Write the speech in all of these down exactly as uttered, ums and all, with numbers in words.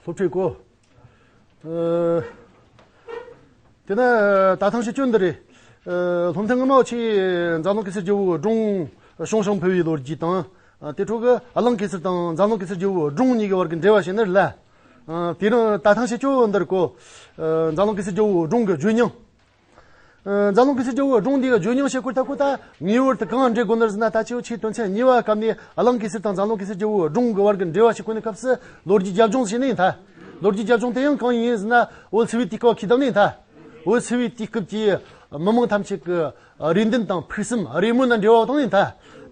སློབ་ཁྲིད་གོ། ཨ། དེ་ན་ད་ཐེངས་ཤེས་སྐྱོན་འདི་རེད། ཨ། སློབ་ཐུན་སྔ་མ་ཆེ་འཛམ་གླིང་གེ་སར་རྒྱལ་པོའི་སྒྲུང་བྱུང་ཞིང་འཕེལ་བའི་ལོ་རྒྱུས་དང་། ཨ། དེ་འཕྲོ་གི་གླིང་གེ་སར་དང་འཛམ་གླིང་གེ་སར་རྒྱལ་པོའི་སྒྲུང་གཉིས་ཀྱི་བར་གྱི་འབྲེལ་བ་ཞིག་ནི་རེད་ལ། ཨ། དེ་རིང་ད་ཐེངས་ཤེས་སྐྱོན་འདི་རེད་གོ། ཨ། འཛམ་གླིང་གེ་སར་རྒྱལ་པོའི་སྒྲུང་གི་བརྗོད་སྙིང་། ཨ། འཛམ་གླིང་གེ་སར་རྒྱལ་པོའི་སྒྲུང་འདིའི་བརྗོད་སྙིང་བཤད་སྐོར་ད་ཁོ་ད་ངེས་པར་དུ་གང་འགྲེལ་དགོས་ནི་ཟེར་ན། ད་ཆེའུ་ཆེ་དོན་ཚན་གཉིས་པ་སྐབས་ནས་གླིང་གེ་སར་དང་འཛམ་གླིང་གེ་སར་རྒྱལ་པོའི་སྒྲུང་གི་བར་གྱི་འབྲེལ་བ་ཞིག་གོ་ནི་སྐབས་སུ་ལོ་རྒྱུས་རྒྱབ་ལྗོངས་ཞིག་ནི་ཡིན་ད། ལོ་རྒྱུས་རྒྱབ་ལྗོངས་དེ་ཡང་གང་ཡིན་ཟེར་ན། བོད་སིལ་བུའི་དུས་སྐབས་ཁྱེར་དང་ནི་ཡིན་ད། བོད་སིལ་བུའི་དུས་སྐབས་ཀྱི་མི་མང་ཐམས་ཅད་ཀྱི་རེ་འདུན་དང་ཕུགས་བསམ་རེ་སྨོན་ན་འབྲེལ་བ་དང་ནི་ཡིན་ད།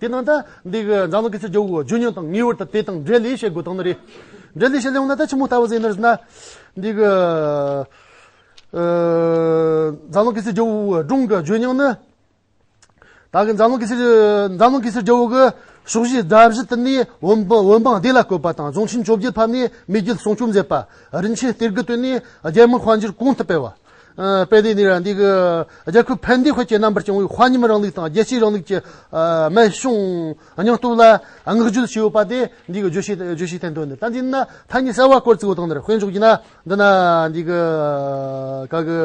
དེ་ནང་ད་འདི་གི་འཛམ་གླིང་གེ་སར་རྒྱལ་པོའི་བརྗོད་སྙིང་དང་ངེས་པར་དུ་དེ་དང་འབྲེལ་ལས་བཤད་དགོས་དང་ནི་རེད། འབྲེལ་ལས་བཤད་ལས་འོང་ན་ད་ཆི་མོ་ལྟ་བུ་ཟེར་ནི་ཟེར་ན། འདི་གི་ཨ། འཛམ་གླིང་གེ་སར་རྒྱལ་པོའི་སྒྲུང་གི་བརྗོད་སྙིང་ནི། ད་གི་འཛམ་གླིང་གེ་སར་འཛམ་གླིང་གེ་སར་རྒྱལ་པོ་གི་ཕྱོགས་བཞིའི་དགྲ་བཞི་དུ་ནས་བོད་འབངས་བོད་འབངས་བདེ་ལ་བཀོད་པ་དང་། རྫོང་ཆེན་བཅོ་བརྒྱད་ཕབ་ནས་མེས་རྒྱལ་སྲུང་སྐྱོབ་མཛད་པ། རིན་ཆེན་གཏེར་དགུ་བཏོན་ནས་རྒྱལ་དམངས་དཔལ་འབྱོར་གོང་དུ་སྤེལ་བ། ཨ། སྤེལ་ཏེ་ནི་ར་འདི་གི་རྒྱལ་ཁབ་ཕན་བདེའི་དཔལ་གྱི་རྣམ་པར་བྱུང་བའི་དཔའ་ཉམས་རིང་ལུགས་དང་རྒྱལ་གཅེས་རིང་ལུགས་ཀྱི། ཨ། སྨན་གཞུང་སྙིང་སྟོབས་ལ་བསྔགས་བརྗོད་བྱས་ཡོད་པ་དེ་འདི་གི་བརྗོད་བྱའི་བརྗོད་བྱའི་དོན་དུ་ནི། ད་འདི་ན་ཐ་སྙད་གསར་བ་སྐོར་བཙུགས་ཡོད་དང་ནི་ར། དཔེ་འཇོག་རྒྱུ་ན། འདི་ན་འདི་གི་ག་གི་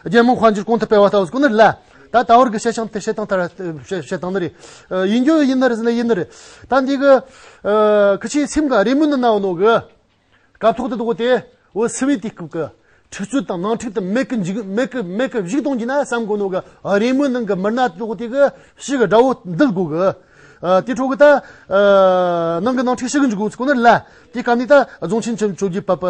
རྒྱལ་དམངས་དཔལ་འབྱོར་གོང་དུ་སྤེལ་བ་ལྟ་བུ་ཟེར་གོ་ནི་རེད་ལ། ད་ད་བར་གི་བཤད་བྱང་དེ་བཤད་སྟངས་ལྟར་བཤད་བཤད་སྟངས་ནི་རེད། ཨ། ཡིན་རྒྱུ་ཡིན་ནི་རེད་ཟེར་ན་ཡིན་ནི་རེད། ད་འདི་གི། ཨ། ཁི་ཆོའི་སེམས་གི་རེ་སྨོན་ནི་ན་འོ་ནོ་གི་སྐབས་ཐོག་དེ་དགོ་དེ། བོད་སིལ་བུའི་དུས་སྐབས་ཀྱི་འཁྲུག་རྩོད་དང་ནང་འཁྲུག་དེ་མེད་གི་འཇིག་མེད་གི་མེད་གི་བཞུགས་གཏོང་རྒྱུ་ན་བསམ་གོ་ནོ་གི་རེ་སྨོན་ནང་གི་མི་སྣ་དེ་དགོ་དེ་གི་ཕྱི་གི་དགྲ་བོ་འདུལ་དགོ་གི། ཨ། དེ་འཕྲོ་གི་ད། ཨ། ནང་གི་ནང་འཁྲུག་ཕྱི་གི་འཇུག་དགོས་ཟེར་གོ་ནི་རེད་ལ། དེ་སྐབས་ནས་ད་རྫོང་ཆེན་བཅོ་བཅོ་བརྒྱད་ཕབ་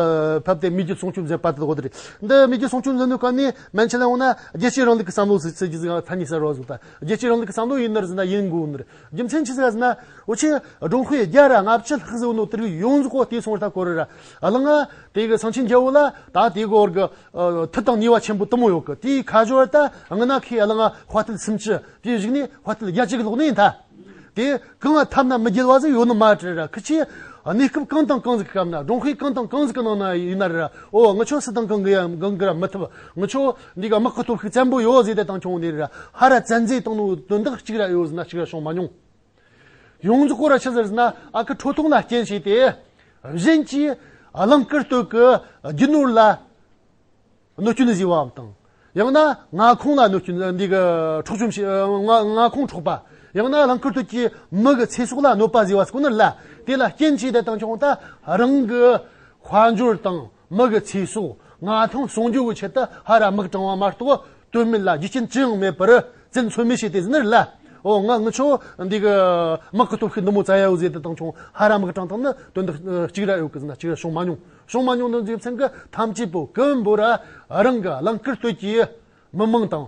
ཕབ་སྟེ་མེས་རྒྱལ་སྲུང་སྐྱོབ་མཛད་པ་དེ་དགོ་དེ་རེད། འདི་མེས་རྒྱལ་སྲུང་སྐྱོབ་མཛད་ནོ་སྐབས་ནས་མན་ཆད་ལ་འོང་ན་རྒྱལ་གཅེས་རིང་ལུགས་ཀྱི་བསམ་བློ་ཟེར་ཟེར་རྒྱུ་ཟིག་ཐ་སྙད་གསར་བ་བཟོ་ད། རྒྱལ་གཅེས་རིང་ལུགས་ཀྱི་བསམ་བློ་ཡིན་ནི་རེད་ཟེར་ན་ཡིན་དགོས་ནི་རེད། རྒྱུ་མཚན་ཅི་ཟིག་ཟེར་ན། འུ་ཆོ་འབྲོང་དཔོན་བརྒྱ་ར་ལྔ་བཅུ་ལྷག་ཟིག་ཡོད་ནོ་དེ་རིགས་ཡོངས་རྫོགས་གོ་དེ་སོང་ར་ད་གོ་ར་ར། གླང་ང་དེ་གི་སེང་ཆེན་རྒྱལ་པོ་ལ་ད་དེ་གོ་གི། ཨ། མཐུ་དང་ནུས་པ་ཆེན་པོ་དུ་མོ་ཡོད་གི། དེའི་ཁ་སྦྱོར་ད་ང་ན་ཁའི་གླང་ང་དཔའ་རྟུལ་སུམ་ཅུ། དེའི་གཞུག་ནས་དཔའ་རྟུལ་བརྒྱད་ཅུ་གི་ལོག་ནས་ཡིན་ད། དེ་གང་ང་ཐབས་ན་མི་རྒྱལ་བ་ཟིག་ཡོད་ནི་མ་རེད་ར། ཁི་ཆོས་གནས་སྐབས་གང་དང་གང་ཟིག་གི་སྐབས་ན། འབྲོང་དཔོན་གང་དང་གང་ཟིག་གི་ནང་ན་ཡིན་ན་ར། འོ། ངི་ཆོ་སུ་དང་གང་གི་ཡང་གང་གི་ར་མི་ཐུབ། ངི་ཆོ་འདི་ག་དམག་གི་སྟོབས་ཤུགས་བཙན་པོ་ཡོད་ཟེར་ཏེ་དང་ཆུང་ནས་ར་ཧ་ར་བཙན་འཛུལ་བཏང་ནོ་དོན་དག་གཅིག་ར་ཡོད་ཟེར་ན་གཅིག་ར་བྱུང་མ་མྱོང་། ཡོངས་རྫོགས་གོ་ར་ཆི་ཟེར་ཟེར་ན། ཨ་ཁུ་ཁྲོ་ཐུང་ལ་རྐྱེན་བྱས་ཏེ་གཞན་གྱིས་གླིང་དཀར་སྟོད་ཀྱི་རྒྱུ་ནོར་ལ་གནོད་སྐྱོན་བཟོས་པའམ་དང་། ཡང་ན་མངའ་ཁོངས་ལ་གནོད་སྐྱོན། འདི་གི་འཕྲོག་བཅོམ་བྱས། མངའ་མངའ་ཁོངས་འཕྲོག་པ། ཡང་ན་གླིང་དཀར་སྟོད་ཀྱི་མི་གི་ཚེ་སྲོག་ལ་གནོད་པ་བཟོས་པ་ཟེར་གོ་ནི་རེད་ལ། དེ་ལ་རྐྱེན་བྱས་ཏེ་དང་ཆུང་ད་རང་གི་དཔལ་འབྱོར་དང་མི་གི་ཚེ་སྲོག་མངའ་ཐང་སྲུང་སྐྱོབ་ཀྱི་ཆེད་དུ་ཧ་ར་དམག་དྲངས་པ་མ་གཏོགས། དོན་མེད་ལ་རྒྱུ་རྐྱེན་ཅི་ཡང་མེད་པར་བཙན་ཚོད་མེད་བྱས་ཏེ་ཟེར་ནི་རེད་ལ། འོ། ང་ངི་ཆོ་འདི་གི་དམག་གི་སྟོབས་ཤུགས་འདི་མོ་བཙན་ཡ་ཡོད་ཟེར་ཏེ་དང་ཆུང་ཧ་ར་དམག་དྲངས་བཏང་ནི་དོན་དག་གཅིག་ར་ཡོད་གི་ཟེར་ན་གཅིག་ར་བྱུང་མ་མྱོང་། བྱུང་མ་མྱོང་ནི་རྒྱུ་མཚན་གི་ཐམས་ཅད་པོ་གི་འབོ་ར་རང་གི་གླིང་དཀར་སྟོད་ཀྱི་མི་མང་དང་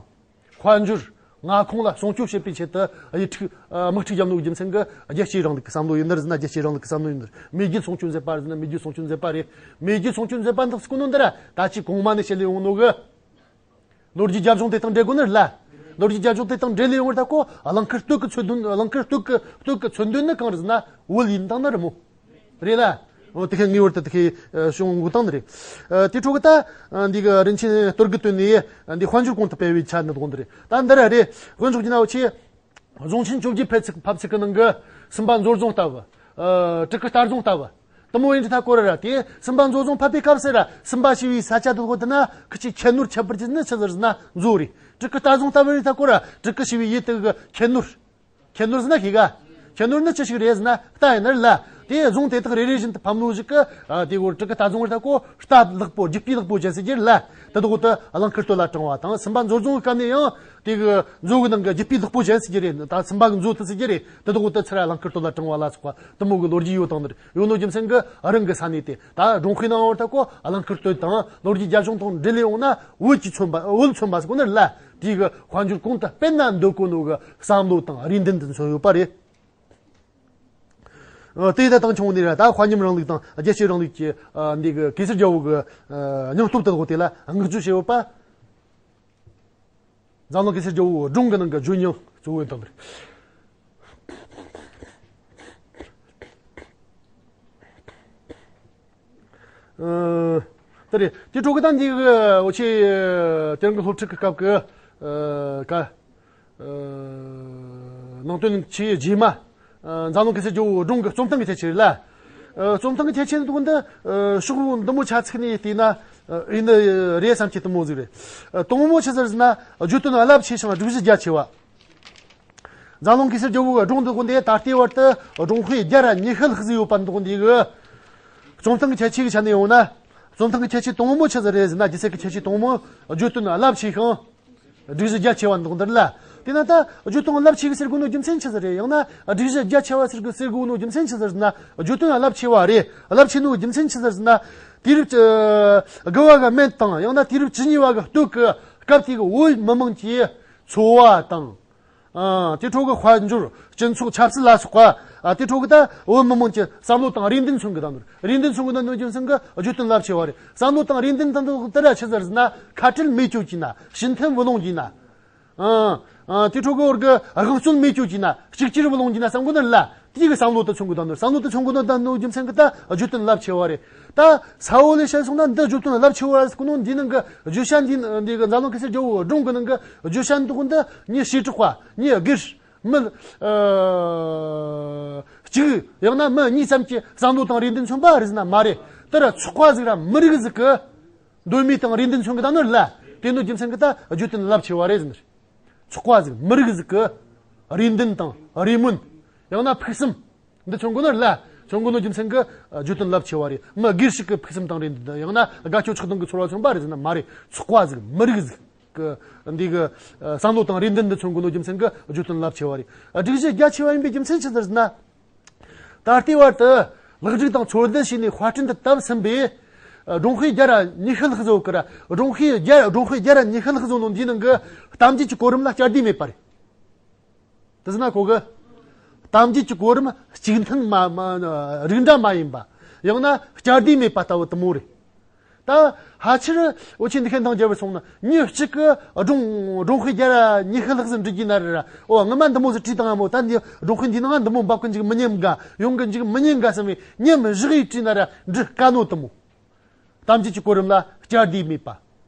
དཔལ་འབྱོར་མངའ་ཁོངས་ལ་སྲུང་སྐྱོབ་བྱེད་པའི་ཆེད་དུ་ཡིག་འཁྲུག་དམག་འཁྲུག་བརྒྱབ་ནོ་རྒྱུ་མཚན་གི་རྒྱལ་གཅེས་རིང་ལུགས་ཀྱི་བསམ་བློ་ཡིན་ནི་རེད་ཟེར་ན་རྒྱལ་གཅེས་རིང་ལུགས་ཀྱི་བསམ་བློ་ཡིན་ནི་རེད། མེས་རྒྱལ་སྲུང་སྐྱོབ་མཛད་པ་རེད་ཟེར་ན་མེས་རྒྱལ་སྲུང་སྐྱོབ་མཛད་པ་རེད། མེས་རྒྱལ་སྲུང་སྐྱོབ་མཛད་པ་འདི་ཟེར་གོ་ནོ་འདི་ར་ད་ཅི་གོང་མ་ནས་བཤད་ལས་ཡོང་ནོ་གི། ལོ་རྒྱུས་རྒྱབ་ལྗོངས་དེ་དང་འབྲེལ་དགོས་ནི་རེད་ལ། ལོ་རྒྱུས་རྒྱབ་ལྗོངས་དེ་དང་འབྲེལ་ལས་ཡོང་བར་ད་གོ་གླིང་དཀར་སྟོད་ཀྱི་མཚོན་དོན། གླིང་དཀར་སྟོད་ཀྱི་སྟོད་ཀྱི་མཚོན་དོན་ནི་གང་རེད་ཟེར་ན་བོད་ཡིན་དང་ནི་རེད་མོ། རེད་ལ། འོ། དེ་ཁའི་ངེས་པར་དུ་དེ་ཁའི་ཨ་བྱུང་དགོས་དང་ནི་རེད། ཨ་དེ་འཕྲོ་གི་ད་ཨ་འདི་གི་རིན་ཆེན་གཏེར་དགུ་བཏོན་ནས་ཨ་འདི་དཔལ་འབྱོར་གོང་དུ་སྤེལ་བའི་ཆ་ནི་དགོས་ནི་རེད། ད་འདི་ར་རེད། དཔེ་འཇོག་རྒྱུ་ན་འུ་ཆོས་རྫོང་ཆེན་བཅོ་བརྒྱད་ཕེབས་ཚིག་ཕབ་ཚིག་གི་ནང་གི་སུམ་པ་མཛོད་རྫོང་ལྟ་བུ། ཨ་སྤྲུལ་སྐུ་རྟ་རྫོང་ལྟ་བུ། དུ་མོ་ཡིན་དུ་ཐ་སྐོར་ར་དེ་སུམ་པ་མཛོད་རྫོང་ཕབ་པའི་སྐབས་སུ་ར་སུམ་པ་ཞེས་པའི་ས་ཆ་དུ་གོ་དུ་ན་ཁི་ཆོས་ཁྱད་ནོར་ཁྱད་པར་གྱི་ནི་ཆི་ཟེར་ཟེར་ན་མཛོད་རེད། སྤྲུལ་སྐུ་རྟ་རྫོང་ལྟ་བུ་ཡིན་དུ་ཐ་སྐོར་ར་སྤྲུལ་སྐུ་ཞེས་པའི་ཡུལ་དུ་གི་ཁྱད་ནོར། ཁྱད་ནོར་ཟེར་ན་ཤེས་ག་ཁྱད་ནོར་ནི་ཅི་ཞིག་རེད་ཟེར་ན་རྟ་ཡིན་ནི་རེད་ལ། དེ་རྫོང་དེ་དག་རེ་རེ་བཞིན་དུ་ཕབ་ནོ་ཞིག་གི་ཨ་དེ་གོ་སྤྲུལ་སྐུ་རྟ་རྫོང་རེད་ད་གོ་རྟ་ལེགས་པོ་རྒྱུ་སྤུས་ལེགས་པོ་ཅན་ཟེར་གྱི་རེད་ལ། དེ་དག་གོ་དུ་གླིང་དཀར་སྟོད་ལ་དྲངས་པ་དང་། སུམ་པ་མཛོད་རྫོང་གི་སྐབས་ནས་ཡང་དེ་གི་མཛོད་གི་ནང་གི་རྒྱུ་སྤུས་ལེགས་པོ་ཅན་ཟེར་གྱི་རེད། ད་སུམ་པ་གི་མཛོད་དུ་ཟེར་གྱི་རེད། དེ་དག་གོ་དུ་ཚུར་གླིང་དཀར་སྟོད་ལ་དྲངས་པ་ལ་སོགས་པ་དུ་མོ་གི་ལོ་རྒྱུས་ཡོད་དང་ནི་རེད། ཡོད་ནོ་རྒྱུ་མཚན་གི་རང་གི་ས་གནས་དེ་ད་འབྲོང་དཔོན་ནང་བར་ད་གོ་གླིང་དཀར་སྟོད་དང་ལོ་རྒྱུས་རྒྱབ་ལྗོངས་དང་འབྲེལ་ལས་ཡོང་ན་བོད་ཀྱི་མཚོན་པ་བོད་མཚོན་པ་ཟེར་གོ་ནི་རེད་ལ། དེ་གི་དཔལ་འབྱོར་གོང་དུ་སྤེལ་ན་འདོད་གོ་ནོ་གི་བསམ་བློ་དང་རེ་འདུན་དུ་མཚོན་ཡོད་པ་རེད། ཨ་དེ་ད་དང་ཆུང་ནས་ར་ད་དཔའ་ཉམས་རིང་ལུགས་དང་རྒྱལ་གཅེས་རིང་ལུགས་ཀྱི་ཨ་འདི་གི་གེ་སར་རྒྱལ་པོ་གི་ཨ་སྙིང་སྟོབས་དེ་དགོས་དེ་ལ་བསྔགས་བརྗོད་བྱས་ཡོད་པ། འཛམ་གླིང་གེ་སར་རྒྱལ་པོའི་སྒྲུང་གི་ནང་གི་བརྗོད་སྙིང་གཙོ་བོ་ཡིན་དང་། ཨ་དེ་རེད། དེ་འཕྲོ་གི་ད་འདི་གི་འུ་ཆོས་དེ་རིང་གི་སློབ་ཁྲིད་ཀྱི་སྐབས་ཀྱི་ཨ་ཀ་ཨ་ནང་དོན་ཆེས་རྗེས་མ། ཨ་འཛམ་གླིང་གེ་སར་རྒྱལ་པོའི་སྒྲུང་གི་རྩོམ་སྟངས་ཀྱི་ཐད་ཆེ་རེད་ལ། ཨ། རྩོམ་སྟངས་ཀྱི་ཁྱད་ཆོས་འདུག་འདི། ཨ། ཕྱོགས་འདི་མོ་ཆ་ཚིག་ནས་བལྟས་ན། ཨ། ཡིན་ནི་རེད་བསམ་གྱི་དུ་མོ་ཟིག་རེད། ཨ། དང་མོ་ཆི་ཟེར་ཟེར་ན། བརྗོད་དོན་རླབས་ཆེ་ཞིང་སྒྲིག་གཞི་རྒྱ་ཆེ་བ། འཛམ་གླིང་གེ་སར་རྒྱལ་པོའི་སྒྲུང་འདི་འདི་ད་ལྟའི་བར་དུ་སྒྲུང་དཔེ་བརྒྱ་ར་ཉི་ཤུ་ལྷག་ཟིག་ཡོད་པ་འདི་འདི་གི། རྩོམ་སྟངས་ཀྱི་ཁྱད་ཆོས་ཀྱི་ཆ་ནས་ཡོང་ན། རྩོམ་སྟངས་ཀྱི་ཁྱད་ཆོས་དང་མོ་ཆི་ཟིག་རེད་ཟེར་ན། རྒྱུ་མཚན་གྱི་ཁྱད་ཆོས་དང་མོ། བརྗོད་དོན་རླབས་ཆེ་ཞིང་། སྒྲིག་གཞི་རྒྱ་ཆེ་བ་འདུག་འདིར་ལ། དེས་ན་ད་བརྗོད་དོན་རླབས་ཆེ་གི་ཟེར་དགོས་ནོ་རྒྱུ་མཚན་ཆི་ཟིག་རེད། ཡང་ན་སྒྲིག་གཞི་རྒྱ་ཆེ་བ་ཟེར་དགོས་ཟེར་དགོས་ནོ་རྒྱུ་མཚན་ཆི་ཟིག་རེད་ཟེར་ན། བརྗོད་དོན་རླབས་ཆེ་བ་རེད། རླབས་ཆེ་ནོ་རྒྱུ་མཚན་ཆི་ཟིག་རེད་ཟེར་ན། དུས་རབས་ཀྱི་དགུ་བ་གི་སྨད་དང་ཡང་ན་དུས་རབས་བཅུ་གཉིས་པ་གི་སྟོད་གི་སྐབས་དེ་གི་བོད་མི་མང་གི་འཚོ་བ་དང་། ཨ། དེ་འཕྲོ་གི་དཔལ་འབྱོར་སྤྱི་ཚོགས་ཆབ་སྲིད་ལ་སོགས་པ། ཨ། དེ་འཕྲོ་གི་ད་བོད་མི་མང་གི་བསམ་བློ་དང་རེ་འདུན་མཚོན་གི་ད་ནོར། རེ་འདུན་མཚོན་གི་ད་ནོར་རྒྱུ་མཚན་གི་བརྗོད་དོན་རླབས་ཆེ་བ་རེད། བསམ་བློ་དང་རེ་འདུན་ད་ནོར་དེ་ར་ཆི་ཟེར་ཟེར་ན། ཁ་བྲལ་མེད་སྐྱོ་གྱིས་ན་ཕྱི་མཐུན་བུ་ལོང་གྱིས་ན། ཨ། ཨ། དེ་འཕྲོ་གི་བར་གི་དབང་བཙོན་མེད་སྐྱོ་གྱིས་ན་གཅིག་གྱུར་བུ་ལོང་གྱིས་ན་བསམ་གི་ནོར་ལ། དེ་གི་བསམ་བློ་དེ་མཚོན་གི་ད་ནོར། བསམ་བློ་དེ་མཚོན་གི་ནོར་ད་ནོར་རྒྱུ་མཚན་གི་ད་བརྗོད་དོན་རླབས་ཆེ་བ་རེད། ད་ས་བོ་ལས་བཤད་སོང་ན། འདི་བརྗོད་དོན་རླབས་ཆེ་བ་རེད་ཟེར་གི་ནོ་འདི་ནང་གི་བརྗོད་བྱ་འདི་འདི་གི་འཛམ་གླིང་གེ་སར་རྒྱལ་པོའི་སྒྲུང་གི་ནང་གི་བརྗོད་བྱ་འདི་འདི་ཉིད་བྱེ་བྲག་པ། ཉིད་སྒེར་མི། ཨ། གཅིག་ཡང་ན་མི་གཉིས་ཙམ་གྱི་བསམ་བློ་དང་རེ་འདུན་མཚོན་པ་རེད་ཟེར་ན་མ་རེད། དེ་ར་ཚོགས་པ་ཟིག་ར་མི་རིགས་ཟིག་གི་འདོད་མོས་དང་རེ་འདུན་མཚོན་གི་ད་ནོར་ལ། དེ་ནོ་རྒྱུ་མཚན་གི་ད་བརྗོད་དོན་རླབས་ཆེ་བ་རེད་ཟེར་ནི་རེད། ཚོགས་པ་ཟིག་མི་རིགས་ཟིག་གི་རེ་འདུན་དང་རེ་སྨོན། ཡང་ན་ཕུགས་བསམ་འདི་མཚོན་གི་ནོར་ལ། མཚོན་གི་ནོ་རྒྱུ་མཚན་གི་བརྗོད་དོན་རླབས་ཆེ་བ་རེད། མི་སྒེར་ཞིག་གི་ཕུགས་བསམ་དང་རེ་འདུན་དང་ཡང་ན་དགའ་སྐྱོ་ཆགས་སྡང་གི་ཚོར་བ་མཚོན་པ་རེད་ཟེར་ན་མ་རེད། ཚོགས་པ་ཟིག་མི་རིགས་ཟིག་གི་འདི་གི་བསམ་བློ་དང་རེ་འདུན་འདི་མཚོན་གི་ནོ་རྒྱུ་མཚན་གི་བརྗོད་དོན་རླབས་ཆེ་བ་རེད། སྒྲིག་གཞི་རྒྱ་ཆེ་བ་ཡིན་པའི་རྒྱུ་མཚན་ཆི་ཟེར་ཟེར་ན། ད་ལྟའི་བར་དུ་ལེགས་སྒྲིག་དང་འཚོལ་སྡུད་བྱས་ནས་དཔར་སྐྲུན་དུ་བཏབ་ཟིན་པའི་སྒྲུང་དཔེ་བརྒྱ་ར་ཉི་ཤུ་ལྷག་ཟིག་ཡོད་གི་ར། སྒྲུང་དཔེ་བརྒྱ་སྒྲུང་དཔེ་བརྒྱ་ར་ཉི་ཤུ་ལྷག་ཟིག་ནོ་འདིའི་ནང་གི་གཏམ་རྒྱུད་ཀྱི་གོ་རིམ་ལ་བསྐྱར་ཟློས་མེད་པ་རེད། དེ་ཟེར་ན་ཁོ་གི་གཏམ་རྒྱུད་ཀྱི་གོ་རིམ་གཅིག་མཐུན་མ་མ་རིགས་འདྲ་མ་ཡིན་པ། ཡང་ན་བསྐྱར་ཟློས་མེད་པ་ལྟ་བུ་དུ་མོ་རེད། ད་ཕལ་ཆེར་འུ་ཆོས་འདི་གའི་འདང་རྒྱབ་པར་སོང་ན། མྱི་གཅིག་གི་སྒྲུང་སྒྲུང་དཔེ་བརྒྱ་ར་ཉི་ཤུ་ལྷག་ཟིག་འབྲི་རྒྱུ་ན་ར། འོ་ངོ་མ་འདི་མོ་ཟིག་བྲིས་བཏང་ཡ་མོ། ད་འདི་སྒྲུང་དཔེ་འདི་ནང་འདི་མོ་འབབ་གི་འཇུག་མི་ཉན་ག་ཡོང་གི་འཇུག་མི་ཉན་ག་བསམ་པའི་ཉམས་བཞག་ཡིས་བྲིས་ན་ར་འབྲི་དཀའ་ནོ་དུ་མོ། གཏམ་རྒྱུད་ཀྱི་གོ་རིམ་ལ་བསྐྱར་ཟློས་མེད་པ།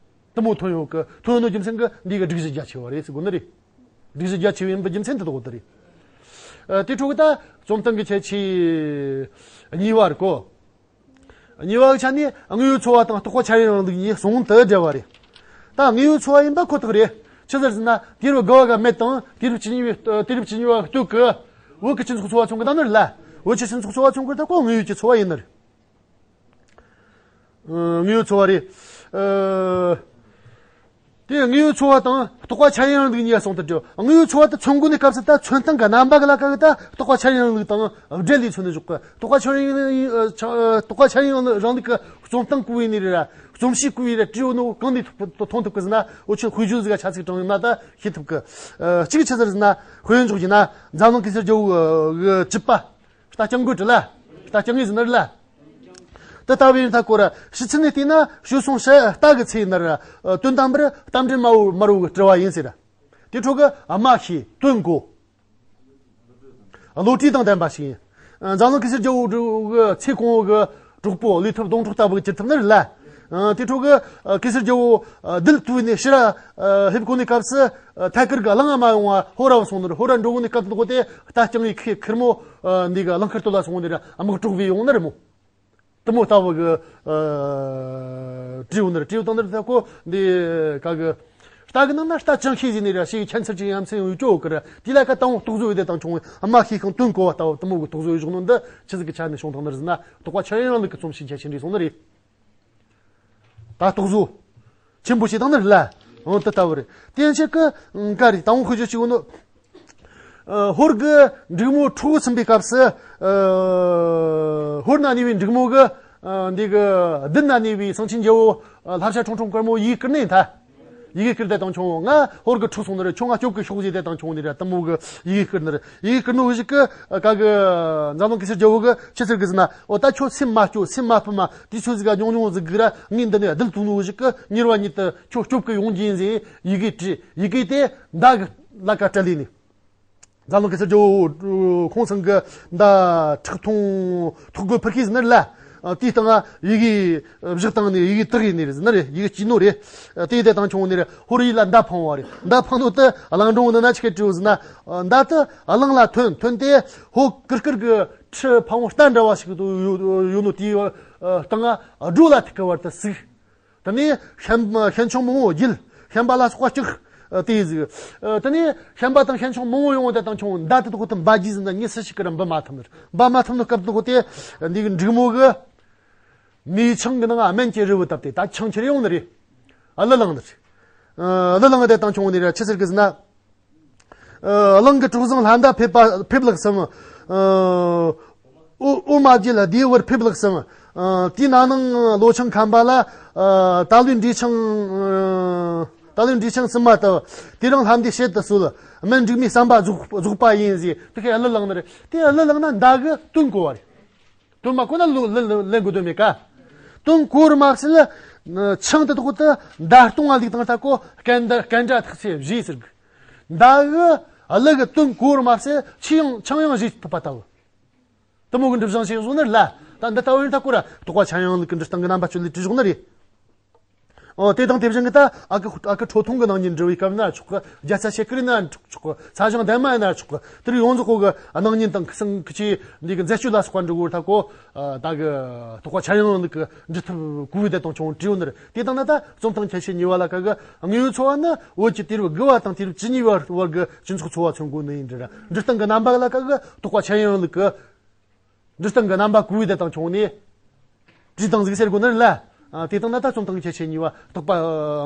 དུ་མོ་ཐོན་ཡོད་གི། ཐོན་ཡོད་ནོ་རྒྱུ་མཚན་གི་འདི་གི་སྒྲིག་གཞི་རྒྱ་ཆེ་བ་རེད་ཟེར་དགོས་ནི་རེད། སྒྲིག་གཞི་རྒྱ་ཆེ་བ་ཡིན་པའི་རྒྱུ་མཚན་དེ་དག་དེ་རེད། ཨ། དེ་འཕྲོ་གི་ད་རྩོམ་སྟངས་ཀྱི་ཁྱད་ཆོས་གཉིས་པ་རེད་གོ། གཉིས་པ་གི་ཆ་ནས་དངོས་ཡོད་འཚོ་བ་དང་རྟོགས་པ་འཆར་ཡན་རིང་ལུགས་གཉིས་ཟུང་དུ་འབྲེལ་བ་རེད། ད་དངོས་ཡོད་འཚོ་བ་ཡིན་པ་ཁོ་ཐག་རེད། ཆི་ཟེར་ཟེར་ན་དུས་རབས་དགུ་བ་གི་སྨད་དང་དུས་རབས་བཅུ་གཉིས་པའི་དུས་རབས་བཅུ་གཉིས་པ་སྟོད་ཀྱི་བོད་ཀྱི་སྤྱི་ཚོགས་འཚོ་བ་མཚོན་གི་ད་ནི་རེད་ལ། བོད་ཀྱི་སྤྱི་ཚོགས་འཚོ་བ་མཚོན་གི་ད་ཁོ་དངོས་ཡོད་ཀྱི་འཚོ་བ་ཡིན་ནི་རེད། ཨ། དངོས་ཡོད་འཚོ་བ་རེད། ཨ། དེ་དངོས་ཡོད་འཚོ་བ་དང་རྟོགས་པ་འཆར་ཡན་རིང་ལུགས་གཉིས་ཟུང་དུ་འབྲེལ། དངོས་ཡོད་འཚོ་བ་དེ་མཚོན་དགོས་ནི་སྐབས་སུ་ད་མཚོན་སྟངས་ཀྱི་རྣམ་པ་གི་ལ་ཀ་གི་ད་རྟོགས་པ་འཆར་ཡན་རིང་ལུགས་དང་སྦྲེལ་ལས་མཚོན་ནས་བཞག་གི། རྟོགས་པ་འཆར་ཡན་ཨ། ཆ་ཨ། རྟོགས་པ་འཆར་ཡན་རིང་ལུགས་ཀྱི་རྩོམ་སྟངས་གོ་བའི་ནི་རེད་ར། རྩོམ་གཤིས་གོ་བའི་ར་བྲིས་ཡོད་ནོ་གང་ནས་མཐོང་ཐུབ་གི་ཟེར་ན། འུ་ཆོས་དཔེ་བརྗོད་ཟིག་ག་ཆ་ཚིག་དྲངས་ཡོད་ན་ད་ཤེས་ཐུབ་གི། ཨ། གཅིག་ཆི་ཟེར་ཟེར་ན། དཔེ་འཇོག་རྒྱུ་ན་འཛམ་གླིང་གེ་སར་རྒྱལ་པོ་གི་བྱིས་པ། རྟ་རྐྱང་དགོད་བྲོ་ལ། རྟ་རྐྱང་ངོས་ཟིན་ནར་ལ། དེ་ལྟ་བུའི་མཐའ་སྐོར་ཕྱི་ཚུལ་ནས་བལྟས་ན་བྱོལ་སོང་ཤ་རྟ་གི་ཚེ་ནར། དོན་དམ་པར་རྟ་མགྲིན་དམར་བོ་དམར་བོ་གི་སྤྲུལ་བ་ཡིན་ཟེར། དེ་འཕྲོ་གི་སྨྲ་ཤེས་དོན་གོ། བློ་གྲོས་དང་ལྡན་པ་ཞིག་ཡིན། འཛམ་གླིང་གེ་སར་རྒྱལ་པོ་གི་ཚེ་གང་བོ་གི་གྲོགས་པོ་ལུས་ཐུབ་སྡོང་གྲོགས་ལྟ་བུ་གི་གྱུར་ཐུབ་ནི་རེད་ལ། དེ་འཕྲོ་གི་གེ་སར་རྒྱལ་པོ་རྡུལ་བཏུལ་ནས་ཕྱིར་སླེབས་གོ་ནི་སྐབས་སུ་ཐད་ཀར་གི་གླང་ང་མ་ཡོང་བ་ཧོ་ར་བ་སོང་ནི་རེད། ཧོ་ར་འགྲོ་གོ་ནི་སྐབས་འདི་གོ་དེ་རྟ་རྐྱང་ངི་ཁེ་ཁེར་མོ་འདི་གི་གླང་དཀར་སྟོད་ལ་སོང་ནི་རེད། དམག་གྲོགས་བས་ཡོང་ནི་རེད་མོ། དུ་མོ་ལྟ་བུ་གི་བྲིས་ཡོད་ནི་རེད། བྲིས་ཡོད་དང་ནི་རེད། ད་ཁོ་འདི་ག་གི་རྟ་གི་ནང་ན་རྟ་ཅང་ཤེས་ཟིན་ནི་ར་ཞེས་ཁྱད་མཚར་ཅིག་ཡ་མཚན་ཡོད་ཀྱོ་གི་ར། དེ་ལ་ཁ་དང་པོ་རྟོག་བཟོ་ཡོད་དེ་དང་ཆུང་བའི་སྨྲ་ཤེས་ཤིང་དོན་གོ་བ་ལྟ་བུ་དུ་མོ་གི་རྟོག་བཟོ་ཡོད་བཞག་ནོ་འདི་ཆི་ཟིག་གི་ཆ་ནས་བྱུང་དང་ནི་རེད་ཟེར་ན། རྟོགས་པ་འཆར་ཡན་རིང་ལུགས་ཀྱི་རྩོམ་གཤིས་ཁྱད་ཆོས་འདྲ་སོང་ནི་རེད། ད་རྟོག་བཟོ་ཆེན་པོ་ཞིག་དང་ནི་རེད་ལ། འོ་དེ་ལྟ་བུ་རེད། དེ་ཆེད་ཀི་འགའ་རེ་དང་པོ་ཤོད་རྒྱུ་ཞིག་ཡོད་ནོ། ཨ། ཧོར་གི་འབྲུག་མོ་འཁྲུག་ཟིན་པའི་སྐབས་སུ། ཨ། ཧོར་ན་གནས་པའི་འབྲུག་མོ་གི། ཨ། འདི་གི་བདུད་ན་གནས་པའི་སེང་ཆེན་རྒྱལ་པོ། ཨ། ལྷ་བྱ་ཁྲུང་ཁྲུང་དཀར་མོ་ཡི་གེ་བསྐུར་ནས་ད། ཡི་གེ་བསྐུར་དེ་དང་ཆུང་ང་ཧོར་གི་འཁྲུག་སོང་ནི་རེད། ཁྱོད་ང་སྐྱོབ་གི་ཤོག་ཟེར་དེ་དང་ཆུང་ནི་རེད། དུ་མོ་གི་ཡི་གེ་བསྐུར་ནི་རེད། ཡི་གེ་བསྐུར་ནོ་ཞིག་གི་ག་གི་འཛམ་གླིང་གེ་སར་རྒྱལ་པོ་གི་ཆི་ཟེར་གི་ཟེར་ན། འོ་ད་ཁྱོད་སེམས་མ་སྐྱོ། སེམས་མ་ཕམ་མ། དུས་ཚོད་ཟིག་ག་ཉུང་ཉུང་ཟིག་གི་ར། ངས་འདི་ནས་རྡུལ་བཏུལ་ནོ་ཞིག་གི་མྱུར་བ་ཉིད་དུ་ཁྱོད་སྐྱོབ་གི་ཡོང་རྒྱུ་ཡིན་ཟེར་ཡི་གེ་བྲིས། ཡི་གེ་དེ་མདའ་གི་ལ་ཀ་སྤྲད་ལས་ནི། འཛམ་གླིང་གེ་སར་རྒྱལ་པོ་ཁོང་ཚང་གི་མདའ་ཁྲག་འཐུང་ཐོག་གི་ཕུར་ཁེ་ཟིན་ནི་རེད་ལ། དེའི་སྟེང་ཡི་གེ་བཞག་བཏང་ནས་ཡི་གེ་དག་ཡིན་ནི་རེད་ཟེར་ནི་རེད། ཡི་གེ་གཅིག་ནོ་རེད། དེ་དེ་དང་ཆུང་ནི་རེད། ཧོར་ཡུལ་ལ་མདའ་འཕངས་པ་རེད། མདའ་འཕངས་ནོ་དེ་གླང་སྒྲུང་ནང་ན་ཆི་གེ་བྲིས་ཟེར་ན། མདའ་དེ་གླང་ལ་ཐོན། ཐོན་ཏེ་ཧོ་ཀིར་ཀིར་གི་ ཁྲི་ཕ་བོང་རྟ་འདྲ་བ་ཞིག་ཏུ་ཡོད་ཡོད་ནོ་དེའི་སྟེང་ང་སྒྲོ་ལ་ཐུག་གི་བར་དུ་ཟུག་དེ་ནས་ཤན་ཤན་ཆུང་མང་བོ་བརྒྱུད། ཤན་པ་ལ་སོགས་པ་བཅུག་དེ་ཟིག་དེ་ནས་ཤན་པ་དང་ཤན་ཆུང་མང་བོ་ཡོང་བ་དེ་དང་ཆུང་མདའ་དེ་དག་དེ་འབའ་རྒྱུ་ཟིན་ན་ངས་སུ་ཞིག་གི་ར་འབུ་མ་ཐུབ་ནི་རེད། འབུ་མ་ཐུབ་ནི་སྐབས་དེ་དག་དེ་འདི་གི་འབྲུག་མོ་གི་མིའི་ཆང་གི་ནང་སྨན་གྱི་རི་བོ་བཏབ་སྟེ་ད་ཆང་ཁྱེར་ཡོང་ནི་རེད། ཨ་ལི་ལང་ནི་རེད། ཨ་ལི་ལང་དེ་དང་ཆུང་ནི་རེད། ཆི་ཟེར་གི་ཟིན་ན། ཨ་གླིང་གི་གྲོགས་བཟང་ལྷ་མདའ་ཕེབས་པ་ཕེབས་ལགས་སམ། ཨ་ཨོ་ཨོ་མ་རྒྱལ་ལ་བདེ་བར་ཕེབས་ལགས་སམ། ཨ་དེའི་ནང་ནང་ལོ་ཆང་ཁམས་པ་ལ། ཨ་ད་ལོའི་འབྲས་ཆང་། ཨ་ད་ལོའི་འབྲས་ཆང་སིམ་མ་ལྟ་བུ། དེ་རིང་ལྷ་མདའི་ཞལ་དུ་གསོལ། སྨན་འབྲུག་མའི་བསམ་པ་རྫོགས་རྫོགས་པ་ཡིན་ཟེར་དེ་ཁའི་ཨ་ལི་ལང་ནི་རེད། དེ་ཨ་ལི་ལང་ན་མདའ་གི་དོན་གོ་བ་རེད། དོན་མ་གོ་ན་ལོ་ལེན་ལེན་ལེན་དགོས་དོན་མེད་ཀ་དོན་གོ་རུ་མ་ཟད་ལ། ཆང་དེ་དག་དེ་མདའ་སྟོང་ང་ལུག་དང་ལྟ་གོ་སྐད་འདར་སྐད་འདྲ་ཐག་ཚེ་བཞེས་ཟེར་གི། མདའ་གི་ཨ་ལི་གི་དོན་གོ་རུ་མ་ཟད་ཆི་ཡང་ཆང་ཡང་བཞེས་ཐུབ་པ་ལྟ་བུ། དེ་མོ་གི་འབྲི་བཟང་ཞིག་བཟུང་ནི་རེད་ལ། ད་འདི་ལྟ་བུ་ཡིན་ད་ཀོ་ར་དོགས་པ་ཆ་ཡང་ལུག་གི་འབྲི་སྟངས་གི་རྣམ་པ་ཆོད་ལས་བྲིས་བཞག་ནི་རེད། ཨོ་དེ་དང་དེ་བཞིན་གི་ད་ཨ་ཁུ་ཨ་ཁུ་ཁྲོ་ཐུང་གི་ནང་ཉིད་འབྲི་བའི་སྐབས་ན་ཆོག་གི། རྒྱ་ཚ་ཞེ་ཀི་རི་ན་ཆོག་གི། ཚ་ཞང་ལྡན་མ་ཡིན་ན་ཆོག་གི། དེར་ཡོངས་རྫོགས་གོ་གི་སྣང་བརྙན་དང་ཁི་སང་ཁི་ཆེ་འདི་གི་མཛད་སྤྱོད་ལ་སོགས་པ་འབྲི་དགོས་ད་གོ། ད་གི་དོགས་པ་ཆ་ཡང་ལུག་གི་འབྲི་ཐབས་གོ་བའི་དེ་དང་ཆུང་བྲིས་ཡོད་ནི་རེད། དེ་དང་ན་ད་རྩོམ་སྟངས་ཁྱད་ཆོས་གཉིས་པ་ལ་ཁ་གི་དངོས་ཡོད་འཚོ་བ་ནི་བོད་ཀྱི་དུས་རབས་དགུ་བ་དང་དུས་རབས་བཅུ་གཉིས་པ་བར་གི་སྤྱི་ཚོགས་འཚོ་བ་མཚོན་དགོས་ནི་ཡིན་འདྲ། འབྲི་སྟངས་གི་རྣམ་པ་ལ་ཁ་གི་དོགས་པ་ཆ་ཡང་ལུག་གི། འབྲི་སྟངས་ཀྱི་རྣམ་པ་གོ་བའི་དེ་དང་ཆུང་ནས་བྲིས་སྟངས་ཟིག་ཟེར་དགོས་ནི་རེད་ལ། དེ་དང་ན་ད་རྩོམ་སྟངས་ཁྱད་ཆོས་གཉིས་པ་དོགས་པ་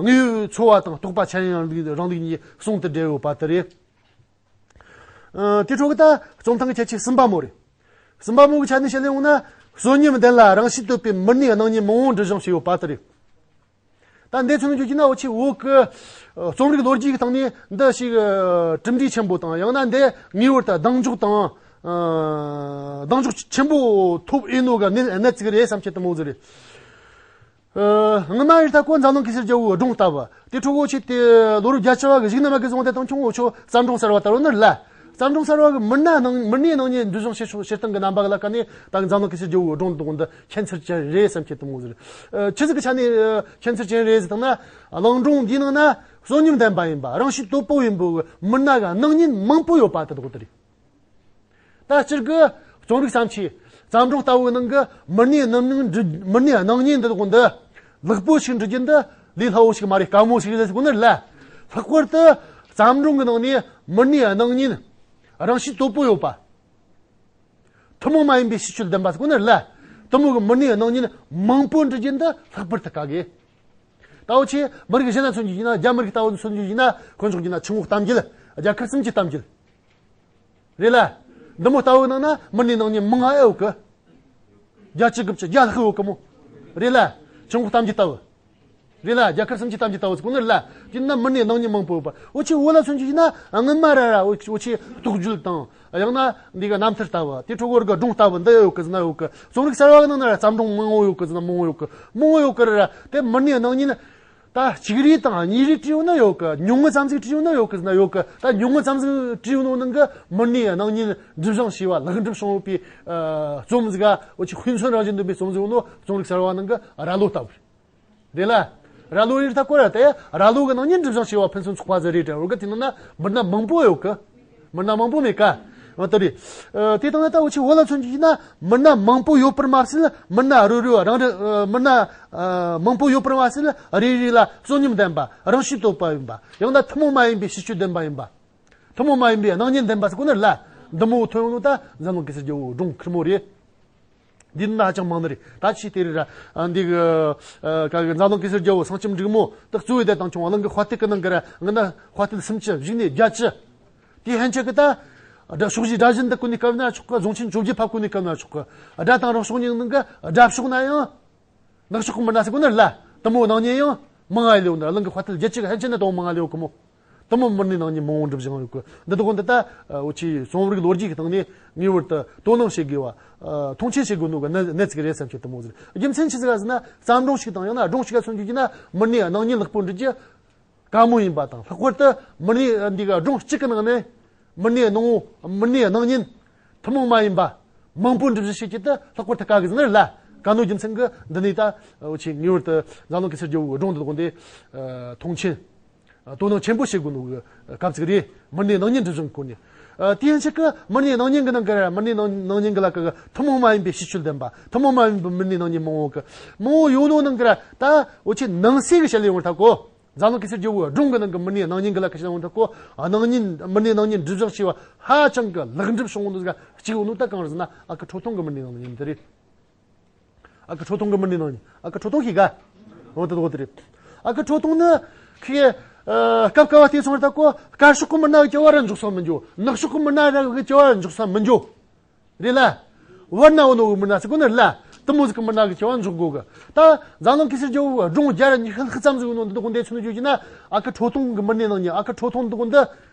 དངོས་ཡོད་འཚོ་བ་དང་དོགས་པ་ཆ་ཡང་རང་ལུགས་གཉིས་ཟུང་དུ་འབྲེལ་ཡོད་པ་དེ་རེད། དེ་འཕྲོ་གི་ད་རྩོམ་སྟངས་ཁྱད་ཆོས་གསུམ་པ་མོ་རེད། གསུམ་པ་མོ་གི་ཆ་ནས་བཤད་ལེ་འོང་ན། བསོད་སྙོམས་ལྡན་ལ་རང་གཤིས་བསྟོད་པའི་མི་སྣའི་སྣང་བརྙན་མང་བོ་འབྲི་བཞེངས་བྱས་ཡོད་པ་དེ་རེད། ད་འདི་ཚོ་ནི་བརྗོད་ཀྱི་ན་འུ་ཆོའི་བོད་ཀྱི་རྩོམ་རིག་ལོ་རྒྱུས་ཀྱི་སྟེང་ནས་འདི་ཞིག་གྲུབ་འབྲས་ཆེན་པོ་དང་ཡང་ན་འདི་ངེས་པར་དུ་གདེང་འཇོག་དང་གདེང་འཇོག་ཆེན་པོ་ཐོབ་ཨེ་ནོ་ག་གནད་གནད་ཅིག་རེད་བསམ་ཁྱེད་དུ་མོ་ཟེར་རེད། སྔོན་མ་ཡིན་ད་ཀོ་འཛམ་གླིང་གེ་སར་རྒྱལ་པོའི་སྒྲུང་ལྟ་བུ་དེ་ཁྲོ་གོ་ཆེ་དེ་ལོ་རབས་བརྒྱད་ཅུ་བ་གི་གཞུག་ན་མ་གི་བཟུང་དེ་དང་ཆུང་འུ་ཆོ་བརྩམས་སྒྲུང་གསར་བ་ལྟ་བུ་ནི་ལ། བརྩམས་སྒྲུང་གསར་བ་གི་མི་སྣ་སྣང་མི་སྣའི་སྣང་བརྙན་འབྲི་བཞེངས་བྱེད་ཕྱོགས་བྱེད་སྟངས་ཀྱི་རྣམ་པ་གི་ལ་ཀ་ནས་ད་འཛམ་གླིང་གེ་སར་རྒྱལ་པོའི་སྒྲུང་དེ་དགོན་དུ་ཁྱད་མཚར་ཅན་རེད་བསམ་ཁྱེད་དུ་མོ་ཟེར། ཆི་ཟིག་གི་ཆ་ནས་ཁྱད་མཚར་ཅན་རེད་ཟེར་དང་ན། གླིང་སྒྲུང་འདིའི་ནང་ན་བསོད་སྙོམས་ལྡན་པ་ཡིན་པ་རང་གཤིས་དོད་པོ་ཡིན་པའི་མི་སྣ་གི་སྣང་བརྙན་མང་པོ་ཡོད་པ་དེ་དག་དེ་རེད། ད་སྤྱིར་གི་རྩོམ་རིག་བརྩམས་ཆོས་བརྩམས་སྒྲུང་ལྟ་བུའི་ནང་གི་མི་སྣའི་སྣང་བརྙན་འབྲི་མི་སྣའི་སྣང་བརྙན་འདི་དག་འདི་ལེགས་པོ་ཞིག་འབྲི་རྒྱུ་འདི་ལས་སླ་བོ་ཞིག་མ་རེད། དཀའ་མོ་ཞིག་རེད་ཟེར་གོ་ནི་རེད་ལ། ལྷག་པར་དུ་བརྩམས་སྒྲུང་གི་ནང་ནས་མི་སྣའི་སྣང་བརྙན་རང་གཤིས་དོད་པོ་ཡོད་པ། ཐུན་མོང་མ་ཡིན་པའི་གཤིས་སྤྱོད་ལྡན་པ་ཟེར་གོ་ནི་རེད་ལ། དེ་མོ་གི་མི་སྣའི་སྣང་བརྙན་མང་པོ་འབྲི་རྒྱུ་འདི་ལྷག་པར་དུ་དཀའ་གི། ད་འུ་ཆོས་མི་རིགས་གཞན་ལ་མཚོན་རྒྱུ་ཡིན་ན། རྒྱ་མི་རིགས་ལྟ་བུ་མཚོན་རྒྱུ་ཡིན་ན། ཁོ་ཚོ་གི་ན་ཆུ་འོག་གཏམ་རྒྱུད། རྒྱ་གར་གསུམ་གྱི་གཏམ་རྒྱུད་རེད་ལ། འདི་མོ་ལྟ་བུ་ནང་ན་མི་སྣའི་སྣང་བརྙན་མང་ང་ཨེ་ཡོད་གི། བརྒྱ་ཆ་དགུ་བཅུ་བརྒྱ་ལྷག་ཡོད་གི་མོ། རེད་ལ། ཆུ་འོག་གཏམ་རྒྱུད་ལྟ་བུ་རེད་ལ། རྒྱ་གར་གསུམ་གྱི་གཏམ་རྒྱུད་ལྟ་བུ་ཟེར་གོ་ནི་རེད་ལ། དེ་ན་མི་སྣའི་སྣང་བརྙན་མང་པོ་ཡོད་པ། འུ་ཆོས་བོད་ལ་མཚོན་རྒྱུ་ཡིན་ན་སྔོན་མ་ར་ར་འུ་ཆོས་རྟོགས་བརྗོད་དང་ཡང་ན་འདི་ག་རྣམ་ཐར་ལྟ་བུ་དེ་ཁྲོ་གོ་ར་གི་སྒྲུང་ལྟ་བུ་འདི་ཡོད་གི་ཟེར་ན་ཡོད་གི། རྩོམ་རིག་གསར་བ་གི་ནང་ན་ར་བརྩམས་སྒྲུང་མང་བོ་ཡོད་གི་ཟེར་ན་མང་བོ་ཡོད་གི། མང་བོ་ཡོད་གི་ར་ར། དེ་མི་སྣའི་སྣང་བརྙན་ད་གཅིག་རེ་དང་གཉིས་རེ་བྲིས་ཡོད་ན་ཡོད་གི། ཉུང་ངུ་ཙམ་ཟིག་བྲིས་ཡོད་ན་ཡོད་གི་ཟེར་ན་ཡོད་གི། ད་ཉུང་ངུ་ཙམ་ཟིག་བྲིས་ཡོད་ནོ་ནང་གི་མི་སྣའི་སྣང་བརྙན་འབྲི་བཞེངས་བྱས་པ་ལེགས་འགྲུབ་བྱུང་ཡོད་པའི་རྩོམ་ཟིག་ག་འུ་ཆོས་དཔེ་མཚོན་རང་བཞིན་ལྡན་པའི་རྩོམ་ཟིག་ཡོད་ནོ་རྩོམ་རིག་གསར་བ་ནང་གི་ར་ལོ་ལྟ་བུ་རེད་ལ། ར་ལོ་ཡིན་ད་ཀོ་ར་དེ་ར་ལོ་གི་སྣང་བརྙན་འབྲི་བཞེངས་བྱས་པ་ཕུན་སུམ་ཚོགས་པ་ཟིག་རེད་དྲ། འོ་གི་དེ་ནང་ན་མི་སྣ་མང་པོ་ཡོད་གི། མི་སྣ་མང་པོ་མེད་ཀ། འོ་དེ་རེད། ཨ་དེ་དང་ན་ད་འུ་ཆོས་བོད་ལ་མཚོན་རྒྱུ་ཡིན་ན་མི་སྣ་མང་པོ་ཡོད་པར་མ་ཟད་མི་སྣ་རོ་རོ་རང་རེ་ཨ་མི་སྣ་ཨ་མང་པོ་ཡོད་པར་མ་ཟད་རེ་རེ་ལ་བསོད་སྙོམས་ལྡན་པ་རང་གཤིས་དོད་པ་ཡིན་པ། ཡང་ན་ཐུན་མོང་མ་ཡིན་པའི་གཤིས་སྤྱོད་ལྡན་པ་ཡིན་པ། ཐུན་མོང་མ་ཡིན་པའི་སྣང་བརྙན་ལྡན་པ་ཟེར་གོ་ནི་ལ། འདི་མོ་ཐོན་ཡོང་ནོ་ད་འཛམ་གླིང་གེ་སར་རྒྱལ་པོའི་སྒྲུང་ཁེར་མོ་རེད། འདི་ནི་ཧ་ཅང་མང་ནི་རེད། ད་ཅི་དེ་རེད་ར། ཨ་འདི་གི་ཨ་ག་གི་འཛམ་གླིང་གེ་སར་རྒྱལ་པོ་སེང་ལྕམ་འབྲུག་མོ་དེ་གཙོ་བོའི་དེ་དང་ཆུང་བ་གླིང་གི་དཔའ་རྟུལ་གི་ནང་གི་ར། ང་ན་དཔའ་རྟུལ་སུམ་ཅུ་བཞི་ནས་བརྒྱད་ཅུ། དེ་ཧན་ཆད་གི་ད་དགྲ་ཕྱོགས་བཞི་དགྲ་གཞན་དུ་བཀོད་ནས་བཀབ་ན་ཆོག་གི། རྫོང་ཆེན་བཅོ་བརྒྱད་ཕབ་བཀོད་ནས་བཀབ་ན་ཆོག་གི། དགྲ་དང་རང་ཕྱོགས་གཉིས་ནང་གི་དགྲ་ཕྱོགས་ན་ཡང་ནག་ཕྱོགས་གི་མི་སྣ་ཟེར་གོ་ནི་ལ། དེ་མོ་སྣང་བརྙན་ཡང་མང་ང་ལེའོ་ནི་ར། གླིང་གི་དཔའ་རྟུལ་བརྒྱད་ཅུ་གི་ཧན་ཆད་ན་དང་མང་ང་ལེའོ་གི་མོ། དེ་མོ་མི་སྣའི་སྣང་བརྙན་མང་བོ་འབྲི་བཞེངས་ཡོད་གི། འདི་དག་འདི་ད་འུ་ཆོས་རྩོམ་རིག་ལོ་རྒྱུས་ཀྱི་སྟེང་ནས་ངེས་པར་དུ་དོ་སྣང་བྱེད་དགོས་པ། མཐོང་ཆེན་བྱེད་དགོས་ནོ་གི་གནད་གནད་ཅིག་རེད་བསམ་གྱི་དུ་མོ་ཟེར། རྒྱུ་མཚན་ཆི་ཟིག་ག་ཟེར་ན་བརྩམས་སྒྲུང་ཞིག་དང་ཡང་ན་སྒྲུང་ཞིག་ག་མཚོན་རྒྱུ་ཡིན་ན་མི་སྣའི་སྣང་བརྙན་ལེགས་པོ་འབྲི་རྒྱུ་དཀའ་མོ་ཡིན་པ་དང་། ལྷག་པར་དུ་མི་སྣའི་འདི་ག་སྒྲུང་གཅིག་གི་ནང་ནས་མི་སྣའི་སྣང་བ་མི་སྣའི་སྣང་བརྙན་ཐུན་མོང་མ་ཡིན་པ་མང་པོ་འབྲི་བཞེངས་བྱེད་རྒྱུ་དེ་ལྷག་པར་དུ་དཀའ་གི་ཟེར་ནི་རེད་ལ། དཀའ་ནོ་རྒྱུ་མཚན་གི་འདི་ནས་ད་འུ་ཆོས་ངེས་པར་དུ་འཛམ་གླིང་གེ་སར་རྒྱལ་པོའི་སྒྲུང་འདི་དག་འདི་མཐོང་ཆེན། དོ་སྣང་ཆེན་པོ་བྱེད་དགོས་ནོ་གི་སྐབས་ཅིག་རེད། མི་སྣའི་སྣང་བརྙན་འབྲི་བཞེངས་སྐོར་ནས། ཨ། དེའི་ཕྱིར་གི་མི་སྣའི་སྣང་བརྙན་གི་ནང་གི་ར། མི་སྣའི་སྣང་སྣང་བརྙན་གི་ལ་ཀ་གི་ཐུན་མོང་མ་ཡིན་པའི་ཤེས་བྱའི་བདེན་པ། ཐུན་མོང་མ་ཡིན་པའི་མི་སྣའི་སྣང་བརྙན་མང་བོ་གི། མང་བོ་ཡོད་ནོ་ནང་གི་ར། ད་འུ་ཆོས་ནང་གསེས་གི་བཤད་ལས་ཡོང་བར་ཐལ་གོ། འཛམ་གླིང་གེ་སར་རྒྱལ་པོའི་སྒྲུང་གི་ནང་གི་མི་སྣའི་སྣང་བརྙན་གི་ལ་ཀ་བཤད་ཡོང་བར་ཐལ་གོ། ཨ། སྣང་བརྙན། མི་སྣའི་སྣང་བརྙན་འགྲུབ་བཞག་ཆེ་བ་ཧ་ཅང་གི་ལེགས་འགྲུབ་བྱུང་ནོ་ཟིག་གཅིག་ཡོད་ནོ། ད་གང་རེད་ཟེར་ན། ཨ་ཁུ་ཁྲོ་ཐུང་གི་མི་སྣའི་སྣང་བརྙན་དེ་རེད། ཨ་ཁུ་ཁྲོ་ཐུང་གི་མི་སྣའི་སྣང་བརྙན། ཨ་ཁུ་ཁྲོ་ཐུང་ཤེས་ག་འོ་དེ་དོ་དེ་རེད། ཨ་ཁུ་ཁྲོ་ཐུང་ནི་ཁི། ཨ། སྐབས་སྐབས་བལྟས་སོང་བར་ཐལ་གོ། དཀར་ཕྱོགས་གི་མི་སྣ་གི་རྒྱབ་བ་ར་འཇོག་ས་མི་འགྱོ། ནག་ཕྱོགས་གི་མི་སྣ་ར་གི་རྒྱབ་བ་ར་འཇོག་ས་མི་འགྱོ། རེད་ལ། བར་ན་འོ་ནོ་གི་མི་སྣ་ཟེར་གོ་ནི་རེད་ལ། དེ་མོ་ཟིག་གི་མི་སྣ་གི་རྒྱབ་བ་འཇོག་དགོ་གི། ད་འཛམ་གླིང་གེ་སར་རྒྱལ་པོའི་སྒྲུང་བརྒྱ་ར་ཉི་ཤུ་ལྷག་ཙམ་ཟིག་ཡོད་ནོ་འདི་དག་འདི་ཚོ་ནས་བརྗོད་རྒྱུ་ན། ཨ་ཁུ་ཁྲོ་ཐུང་གི་མི་སྣའི་སྣང་བརྙན། ཨ་ཁུ་ཁྲོ་ཐུང་འདི་དག་འདི་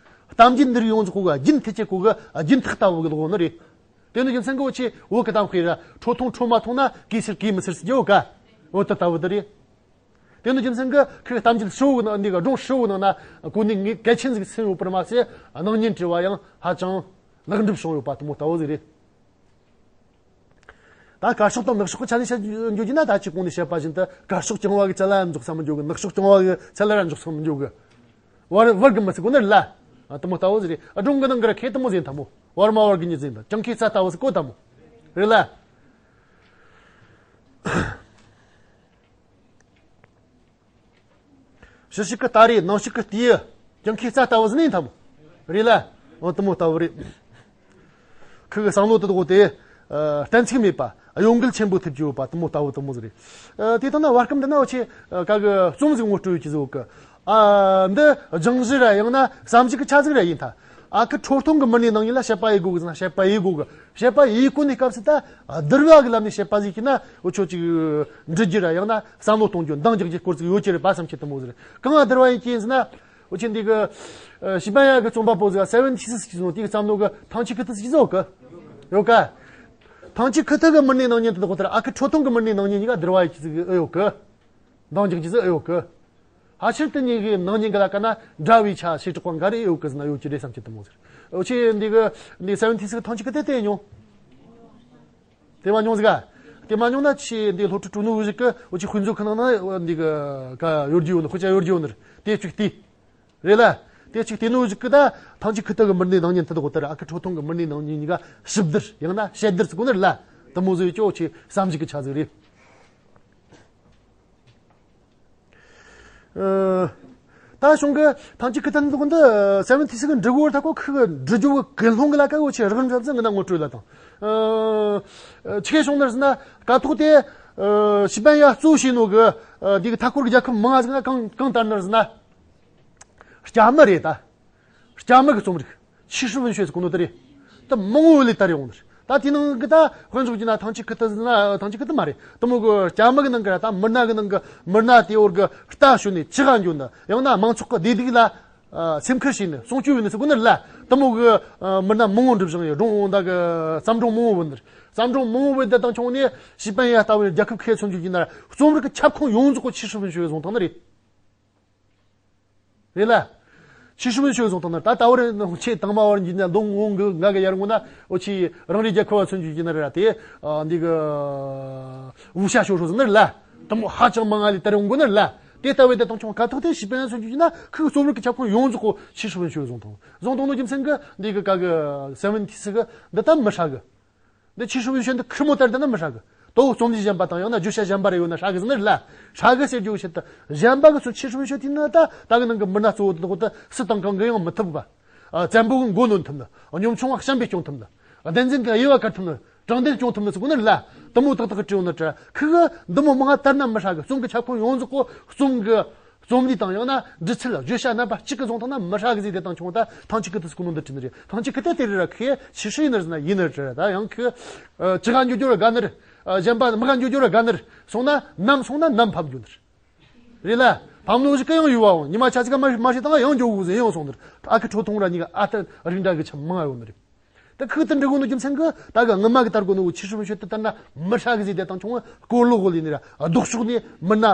གཏམ་རྒྱུད་འདི་རིགས་ཡོངས་རྫོགས་གོ་གི། རྒྱུན་མཐུད་ཀྱི་གོ་གི། རྒྱུན་ཐག་ལྟ་བུ་གི་ལོག་ནི་རེད། དེ་ནི་རྒྱུ་མཚན་གི་འུ་ཆོས་བོད་གི་གཏམ་དཔེ་ར། ཁྲོ་ཐུང་ཁྲོ་མ་ཐུང་ན་གེ་སར་གེ་མི་སར་ཟེར་གི་ཡོད་ག་འོ་དེ་ལྟ་བུ་དེ་རེད། དེ་ནི་རྒྱུ་མཚན་གི་ཁི་གཏམ་རྒྱུད་ཧྲིལ་བོ་གི་ནང་འདི་གི་སྒྲུང་ཧྲིལ་བོ་གི་ནང་ན་གོ་གནས་ངེས་གལ་ཆེན་ཟིག་ཟིན་ཡོད་པར་མ་ཟད། སྣང་བརྙན་བྲིས་པ་ཡང་ཧ་ཅང་ལེགས་འགྲུབ་བྱུང་ཡོད་པ་དེ་མོ་ལྟ་བུ་ཟིག་རེད། ད་དཀར་ཕྱོགས་དང་ནག་ཕྱོགས་ཀྱི་ཆ་ནས་བཤད་འགྱོ་རྒྱུ་ན། ད་ཅི་གོང་ནས་བཤད་པ་བཞིན་དུ་དཀར་ཕྱོགས་རྐྱང་བ་གི་ཆ་ལ་འཇོག་ས་མི་འགྱོ་གི། ནག་ཕྱོགས་རྐྱང་བ་གི་ཆ་ལ་ར་འཇོག་ས་མི་འགྱོ་གི། བར་བར་གི་མི་ཟེར་གོ་ནི་རེད་ལ། ཨ། དེ་མོ་ལྟ་བུ་ཟིག་རེད། ཨ། སྒྲུང་གི་ནང་གི་ར་ཁེ་དེ་མོ་ཟིག་ཡིན་ཐལ་མོ། བར་མ་བར་གི་གཉིས་ཟིག་ཡིན་ད། གྲངས་ཁེ་རྩ་ལྟ་བུ་ཟིག་གོ་ཐལ་མོ། རེད་ལ། ཕྱི་ཕྱོགས་ཀྱི་སྟ་རེ། ནང་ཕྱོགས་ཀྱི་སྟེའུ། གྲངས་ཁེ་རྩ་ལྟ་བུ་ཟིག་ནི་ཡིན་ཐལ་མོ། རེད་ལ། འོ་དེ་མོ་ལྟ་བུ་རེད། ཁོ་གི་བསམ་བློ་དེ་དག་དེ། ཨ། གཏན་ཚིགས་མེད་པ། གཡོ་འགུལ་ཆེན་པོ་ཐེབས་ཀྱི་ཡོད་པ་དེ་མོ་ལྟ་བུ་དེ་མོ་ཟིག་རེད། ཨ། དེ་ལྟ་ན་བར་སྐབས་འདི་ན་འུ་ཆོས། ཨ། ག་གི་རྩོམ་ཟིག་ངོ་སྤྲོད་ཡོད་ཀྱི་ཟིག་ཡོད་གི། ཨ། འདི་སྦྱང་གཞི་ར་ཡང་ན་བསམ་གཞིག་གི་ཆ་ཟིག་ར་ཡིན་ད། ཨ་ཁུ་ཁྲོ་ཐུང་གི་མི་སྣའི་སྣང་བརྙན་ལ་དཔྱད་པ་ཡེད་དགོ་གི་ཟེར་ན་དཔྱད་པ་ཡེད་དགོ་གི། དཔྱད་པ་ཡེད་གོ་ནི་སྐབས་སུ་ད་བསྡུར་བ་གི་ལམ་ནས་དཔྱད་པ་ཟིག་བྱས་ན་འུ་ཆོ་ཅིག་འདྲི་རྒྱུ་ར་ཡང་ན་བསམ་བློ་གཏོང་རྒྱུ། འདང་རྒྱག་རྒྱུའི་སྐོར་ཟིག་ཡོད་ཀྱི་རེད་པ་བསམ་གྱི་དེ་མོ་ཟིག་རེད། གང་ང་བསྡུར་བ་ཡེད་ཀྱི་ཡིན་ཟེར་ན། འུ་ཆོ་འདི་གི། ཨ། ཞི་པན་ཡ་གི་རྩོམ་པ་པོ་ཟིག་སེ་ཝན་ཐི་སིགས་ཀྱི་ཟེར་ནོ། དེའི་རྩོམ་ནོ་གི་ཐང་ཅིག་ཁི་ཐི་ཟིག་ཡོད་གི། ཡོད་ག་ཐང་ཅིག་ཁི་ཐི་གི་མི་སྣའི་སྣང་བརྙན་དེ་དག་ལྟར་ཨ་ཁུ་ཁྲོ་ཐུང་གི་མི་སྣའི་སྣང་བརྙན་གཉིས་ཀ་བསྡུར་བ་ཡེད་ཀྱི་ཟིག་ཨེ་ཡོད་གི། འདང་རྒྱག་རྒྱུ་ཟིག་ཨེ་ཡོད་གི། ཕལ་ཆེར་དེ་གཉིས་ཀྱི་སྣང་བརྙན་གི་ལ་ཀ་ན་འདྲ་བའི་ཆ་བྱེ་བྲག་པ་འགའ་རེ་ཡོད་གི་ཟེར་ན་ཡོད་ཀྱི་རེད་བསམ་གྱི་དེ་མོ་ཟིག་འུ་ཆོས་འདི་གི་འདི་སེ་ཝན་ཐི་སིགས་ཐང་ཅིག་ཁི་ཐི་དེ་མྱོང་། དེ་མ་མྱོང་ཟིག་ག་དེ་མ་མྱོང་ན་ཆི་འདི་སློབ་ཕྲུག་ཕྲུ་ནུ་ཟིག་གི་འུ་ཆོའི་དཔེ་མཛོད་ཁང་ནང་ན་འདི་གི་ག་ཡོད་རྒྱུ་ཡོད་ནི། དཔེ་ཆ་ཡོད་རྒྱུ་ཡོད་ནི་རེད། དེ་གཅིག་དེ། རེད་ལ། དེ་གཅིག་དེ་ནོ་ཟིག་གི་ད་ཐང་ཅིག་ཁི་ཐི་གི་མི་སྣའི་སྣང་བརྙན་དེ་དག་ལྟར་ཨ་ཁུ་ཁྲོ་ཐུང་གི་མི་སྣའི་སྣང་བརྙན་གཉིས་ཀ་ཞིབ་བསྡུར་ཡང་ན་དཔྱད་བསྡུར་ཟེར་གོ་ནི་རེད་ལ། དེ་མོ་ཟིག་ཅོ་ཆེ་བསམ་གཞིག་གི་ཆ་ཟིག་རེད། ཨ། ད་གཞུང་གི་ཐང་ཅིག་ཁི་ཐི་འདུག་འདི་སེ་ཝན་ཐི་སིགས་འབྲི་དགོས་ཐག་གོ་ཁི་གི་འབྲི་རྒྱུ་གི་ཀུན་སློང་གི་ལ་ཀ་འུ་ཆོས་རགས་རིམ་ཙམ་ཟིག་ངི་ན་ངོ་སྤྲོད་ལ་དང་། ཨ། ཆི་གེ་གཞུང་ནར་ཟེར་ན་ཀ་ཐོག་དེ། ཨ། ཞི་པན་ཡ་གཙོ་བྱས་ནོ་གི། ཨ། འདི་གི་མཐའ་འཁོར་གི་རྒྱལ་ཁབ་མང་ང་ཟིག་ན་གང་གང་ལྟར་ནར་ཟེར་ན། སྐྱ་མི་རེད་ད། སྐྱ་མི་གི་རྩོམ་རིག་ཆི་ཧྲི་ཝུན་ཤོས་ཟེར་གོ་ནོ་དེ་རེད། ད་མང་བོ་ལས་དར་ཡོང་ནི་རེད། ད་དེའི་ནང་གི་ད་དཔེ་མཛོད་ཀྱི་ན་ཐང་ཅིག་ཁི་ཐི་ཟེར་ན་ཐང་ཅིག་ཁི་ཐི་མ་རེད། དེ་མོ་གི་སྐྱ་མི་གི་ནང་གི་ར་ད་མི་སྣ་གི་ནང་གི་མི་སྣ་དེ་བོར་གི་རྟ་ཞོན་ནས་ཅི་ག་འགྱོ་ནི། ཡང་ན་མང་ཚོགས་གི་བདེ་སྡུག་ལ། ཨ། སེམས་ཁུར་བྱས་ནས་སྲུང་སྐྱོབ་ཡོད་ནི་ཟེར་གོ་ནི་རེད་ལ། དེ་མོ་གི། ཨ། མི་སྣ་མང་བོ་འགྲུབ་བཞག་ཡོད། སྒྲུང་ད་གི་བརྩམས་སྒྲུང་མང་བོ་བོད་ནི་རེད། བརྩམས་སྒྲུང་མང་བོ་བོད་དེ་དང་ཆུང་ནས་ཞི་པན་ཡ་ལྟ་བུའི་རྒྱལ་ཁབ་ཁག་མཚོན་བརྗོད་ཀྱི་ན་རྩོམ་རིག་གི་ཁྱབ་ཁོངས་ཡོངས་རྫོགས་གོ་ཆི་ཧྲི་ཝུན་ཤོས་བཟུང་བཏང་ནི་རེད། རེད་ལ། ཆི་ཧྲི་ཝུན་ཤོས་བཟུང་བཏང་ན་ད་ད་བར་ཆེས་དང་མ་བར་འགྱུར་ན་ལོ་ངོ་ང་གི་ཡར་སྔོན་ན་འུ་ཆོས་རང་རེའི་རྒྱལ་ཁབ་བ་མཚོན་བརྗོད་ཀྱི་ན་ར་དེ། ཨ། འདི་གི་ཝུ་ཤ་ཤོ་ཧྲོ་ཟེར་ནི་རེད་ལ། དེ་མོ་ཧ་ཅང་མང་ང་ལས་དར་ཡོང་གོ་ནི་རེད་ལ། དེ་ལྟ་བུའི་དེ་དང་ཆུང་ཀ་ཐོག་དེ་ཞི་པན་ཡ་མཚོན་བརྗོད་ཀྱི་ན་ཁོའི་རྩོམ་རིག་གི་ཁྱབ་ཁོངས་ཡོངས་རྫོགས་གོ་ཆི་ཧྲི་ཝུན་ཤོས་བཟུང་བཏང་། བཟུང་བཏང་ནོ་རྒྱུ་མཚན་གི་འདི་གི་ག་གི་སེ་ཝན་ཐི་སིགས་གི་འདི་ད་མི་ཧྲ་གི། འདི་ཆི་ཧྲི་ཝུན་ཤོས་འདི་ཁེར་མོ་ལྟར་བསྡད་ན་མི་ཧྲ་གི། དོ་རྩོམ་ལུས་གཞན་པ་དང་ཡང་ན་བརྗོད་བྱ་གཞན་པ་རེ་ཡོད་ན་ཧྲ་གི་ཟེར་ནི་རེད་ལ། ཧྲ་གི་ཟེར་རྒྱུ་ཆེད་དུ་གཞན་པ་གི་ཚོ་ཆི་ཧྲི་ཝུན་ཤོས་དེ་ནི་ད་ད་གི་ནང་གི་མི་སྣ་གཙོ་བོ་དེ་དག་དེ་སུ་དང་གང་གི་ཡང་མི་ཐུབ་པ། ཨ། བཙན་པོ་གི་མགོ་གནོན་ཐུབ་ནི། གཉོམ་ཆུང་བ་བྱམས་པས་སྐྱོང་ཐུབ་ནི། བདེན་འཛིན་གི་དབྱེ་བ་བཀར་ཐུབ་ནི། དྲང་བདེན་སྐྱོང་ཐུབ་ནི་ཟེར་གོ་ནི་རེད་ལ། དེ་མོ་ཏག་ཏག་གི་བྲིས་ཡོད་ནི་དྲ་ཁི་གི་འདི་མོ་མང་ང་དར་ན་མི་ཧྲ་གི། རྩོམ་གི་ཁྱབ་ཁོངས་ཡོངས་རྫོགས་གོ་རྩོམ་གི་རྩོམ་ལུས་དང་ཡང་ན་འབྲི་ཚུལ་བརྗོད་བྱ་རྣམ་པ་གཅིག་གི་བཟུང་ཐང་ན་མི་ཧྲ་གི་ཟིག་དེ་དང་ཆུང་ད་ཐང་ཅིག་ཁི་ཐི་སྐུ་ནོ་འདི་བྲིས་ནི་རེད། ཐང་ཅིག་ཁི་ཐི་དེ་རེད་ར་ཁི་ཆི་ཧྲི་ཡིན་ནི་ཟེར་ན་ཡིན་ནི་རེད་ར། ད་ཡང་ཁི་ཅི་ག་འགྱོ་རྒྱུ་ར་དགའ་ནི་རེད། གཞན་པ་མི་ག་འགྱོ་རྒྱུ་ར་དགའ་ནི་རེད། སོང་ན་ནམ་སོང་ན་ནམ་ཕབ་རྒྱུ་ནི་རེད། རེད་ལ། ཕམ་ནོ་ཞིག་གི་ཡང་ཡུ་བའོ་ཉི་མ་ཆ་ཅིག་ག་མ་མ་ཤི་དང་ཡང་འགྱོ་དགོས་ཟེར་ཡང་སོང་ནི་རེད། ཨ་ཁུ་ཁྲོ་ཐུང་ར་གཉིས་ཀ་ཨ་ཏི་རིགས་འདྲ་གི་ཆ་མང་ཡོད་ནི་རེད། ད་ཁུ་དེ་འབྲི་གོ་ནོ་རྒྱུ་མཚན་གི་ད་གི་ངི་མ་གི་དར་གོ་ནོ་ཆི་ཧྲི་ཝུན་ཤོས་དེ་ལྟར་ན་མི་ཧྲ་གི་ཟིག་དེ་དང་ཆུང་སྐོར་ལོག་གོ་ལི་ནི་ར་ལྡོག་ཕྱོགས་ནས་མི་སྣ།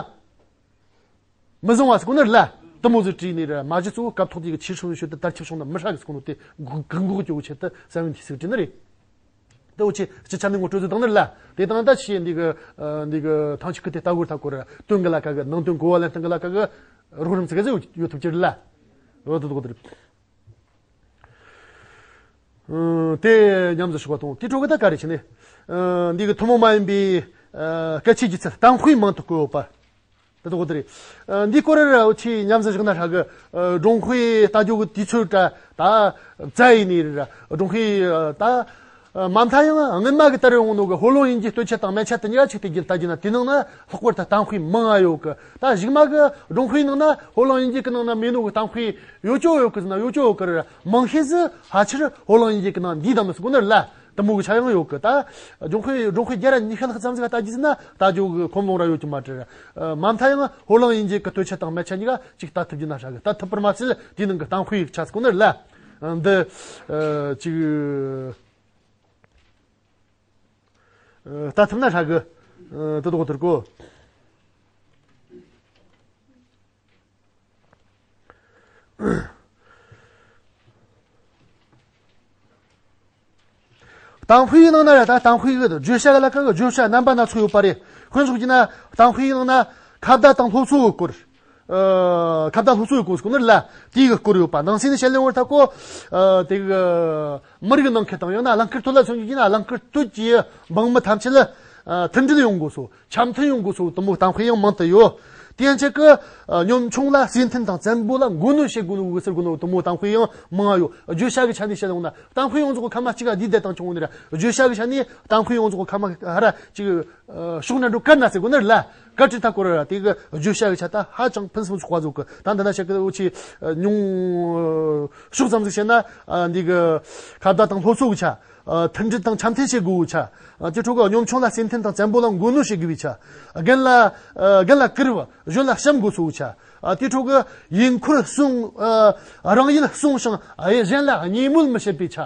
མི་བཟང་བ་ཟེར་གོ་ནི་རེད་ལ། དེ་མོ་ཟིག་བྲིས་ནི་རེད། མ་གཞི་གཙོ་བོ་སྐབས་ཐོག་དེ་གི་ཆི་ཧྲི་ཝུན་ཤོས་དེ་དར་ཁྱབ་བྱུང་ན་མི་ཧྲ་གི་ཟེར་གོ་ནོ་དེ་བཀག་འགོག་བཅོ་བའི་ཆེད་དུ་སེ་ཝན་ཐི་སིགས་བྲིས་ནི་རེད། དེ་འུ་ཆོས་སྤྱི་ཆ་ནས་ངོ་སྤྲོད་ཟིག་བཏང་ནི་རེད་ལ། དེ་དང་ད་ཆི་འདི་གི་འདི་གི་ཐང་ཅིག་ཁི་ཐི་ལྟ་བུར་ཐག་གོ་ར་དོན་གི་ལ་ཁ་གི་ནང་དོན་གོ་བ་ལེན་སྟངས་གི་ལ་ཁ་གི་རོགས་རམ་ཟིག་ག་ཟིག་ཡོད་ཐུབ་ཀྱི་རེད་ལ། འོ་དེ་དོ་དེ་རེད། ཨ། དེ་མཉམ་དུ་ཞུ་བ་དང་། དེའི་འཕྲོ་གི་ད་ག་རེ་བྱས་ནས། ཨ། འདི་གི་ཐུན་མོང་མ་ཡིན་པའི། ཨ། སྐད་ཆའི་སྒྱུ་རྩལ་གཏམ་དཔེའི་མིང་དུ་བཀོད་ཡོད་པ། དེ་དག་དེ་རེད། ཨ། འདིའི་སྐོར་འུ་ཆོས་མཉམ་དུ་བཞག་ན་ཧྲ་གི། ཨ། སྒྲུང་དཔེ་ལྟ་རྒྱུ་གི་དུས་ཚོད་ད་ད་བཙལ་ཡིན་ནི་རེད། སྒྲུང་དཔེ་ད། ཨ། མ་མཐའ་ཡང་སྔོན་མ་གི་དར་ཡོང་ནོ་གི་ཧོ་ལོང་དབྱིན་ཇིའི་སྟོད་ཆ་དང་སྨད་ཆ་དེ་གཉིས་ཀ་ཆིག་སྟེ་བརྒྱུད་ལྟ་རྒྱུ་ན། དེའི་ནང་ན་ལྷག་པར་དུ་གཏམ་དཔེ་མང་ང་ཡོད་གི། ད་གཞུག་མ་གི་སྒྲུང་དཔེའི་ནང་ན་ཧོ་ལོང་དབྱིན་ཇི་གི་ནང་ན་མེད་ནོ་གི་གཏམ་དཔེ་ཡོད་ཅོ་ཡོད་གི་ཟེར་ན་ཡོད་ཅོ་ཡོད་གི་རེད། མང་ཤས་ཟིག་ཕལ་ཆེར་ཧོ་ལོང་དབྱིན་ཇི་གི་ནང་འདུས་དང་མི་སྲིད་གོ་ནི་རེད་ལ། དེ་མོ་གི་ཆ་ཡང་ཡོད་གི། ད་སྒྲུང་དཔེ་སྒྲུང་དཔེ་བརྒྱ་ར་ཉི་ཤུ་ལྷག་ཙམ་ཟིག་ལྟ་རྒྱུ་ཟེར་ན་ལྟ་རྒྱུ་གི་ཁོམ་ལོང་ར་ཡོད་རྒྱུ་མ་རེད། ཨ། མ་མཐའ་ཡང་ཧོ་ལོང་དབྱིན་ཇི་གི་སྟོད་ཆ་དང་སྨད་ཆ་གཉིས་ཀ་ཅིག་ལྟ་ཐུབ་རྒྱུ་ན་ཧྲ་གི། ལྟ་ཐུབ་པར་མ་ཟད་དེའི་ནང་གི་གཏམ་དཔེ་ཡིག་ཆ་ཟིག་གོ་ནི་རེད་ལ། ཨ། འདི། ཨ། ཅིག་ཨ། ལྟ་ཐུབ་ན་ཧྲ་གི། ཨ། དེ་དག་དེར་གོ། གཏམ་དཔེའི་ནང་ན་ར་ད་གཏམ་དཔེ་གི་བརྗོད་བྱ་གི་ལ་ཁ་གི་བརྗོད་བྱ་རྣམ་པ་སྣ་ཚོགས་ཡོད་པ་རེད། དཔེ་འཇོག་རྒྱུ་ན་གཏམ་དཔེའི་ནང་ན་ཁ་བརྡ་དང་སློབ་གསོ་གི་སྐོར། ཨ། ཁ་བརྡ་སློབ་གསོ་གི་སྐོར་ཟེར་གོ་ནི་རེད་ལ། དེའི་གི་སྐོར་ཡོད་པ། ནང་གསེས་ནས་བཤད་ལེ་བར་ཐག་གོ། ཨ། དེ་གི་མི་རིགས་ནང་ཁུལ་དང་། ཡང་ན་རླངས་འཁོར་སྟོད་ལ་མཚོན་རྒྱུ་ན་རླངས་འཁོར་སྟོད་ཀྱི་འབངས་མི་ཐམས་ཅད་ལ། ཨ། མཐུན་སྒྲིལ་ཡོང་དགོས་སོ། འཆམ་མཐུན་ཡོང་དགོས་སོ། དེ་མོ་གཏམ་དཔེ་ཡང་མང་དུ་ཡོད། དེ་ཡན་ཆད་ཀྱི། ཨ། གཉོམ་ཆུང་ལ་སེམས་མཐུན་དང་བཙན་པོ་ལ་མགོ་གནོན་བྱེད་དགོས་ནོ་གི་ཟེར་གོ་ནོ་དེ་མོ་གཏམ་དཔེ་ཡང་མང་ཡོད། བརྗོད་བྱ་གི་ཆ་ནས་བཤད་ཡོང་ན། གཏམ་དཔེ་ཡོངས་རྫོགས་ཁ་མ་གཅིག་ག་འདི་བསྡད་དང་ཆུང་ངུ་ནི་ར། བརྗོད་བྱ་གི་ཆ་ནས་གཏམ་དཔེ་ཡོངས་རྫོགས་ཁ་མ་ཧ་ར་གཅིག་ཨ། ཕྱོགས་ན་འགྲོ་དཀར་ན་ཟེར་གོ་ནི་རེད་ལ། དཀར་ཁྲིད་ཐ་སྐོར་ར་དེ་གི་བརྗོད་བྱ་གི་ཆ་ད་ཧ་ཅང་ཕུན་སུམ་ཚོགས་པ་ཟིག་གི། ད་འདི་ན་བཤད་གི་འུ་ཆོས་ཉུང་ཕྱོགས་ཙམ་ཟིག་བཤད་ན། ཨ། འདི་གི་ཁ་བརྡ་དང་སློབ་གསོ་གི་ཆ། ཨ། མཐུན་སྒྲིལ་དང་འཆམ་མཐུན་བྱེད་དགོས་གི་ཆ། ཨ། དེ་འཕྲོ་གི་གཉོམ་ཆུང་ལ་སེམས་མཐུན་དང་བཙན་པོ་ལ་མགོ་གནོན་བྱེད་དགོས་པའི་ཆ། རྒན་ལ། ཨ། རྒན་ལ་བཀུར་བ། གཞོན་ལ་བྱམས་དགོས་སོ་གི་ཆ། ཨ། དེ་འཕྲོ་གི་ཡིད་འཁོར་སྲུང་། ཨ། རང་ཡིད་སྲུང་ཞིང་གཞན་ལ་གཉིས་མོལ་མི་བྱེད་པའི་ཆ།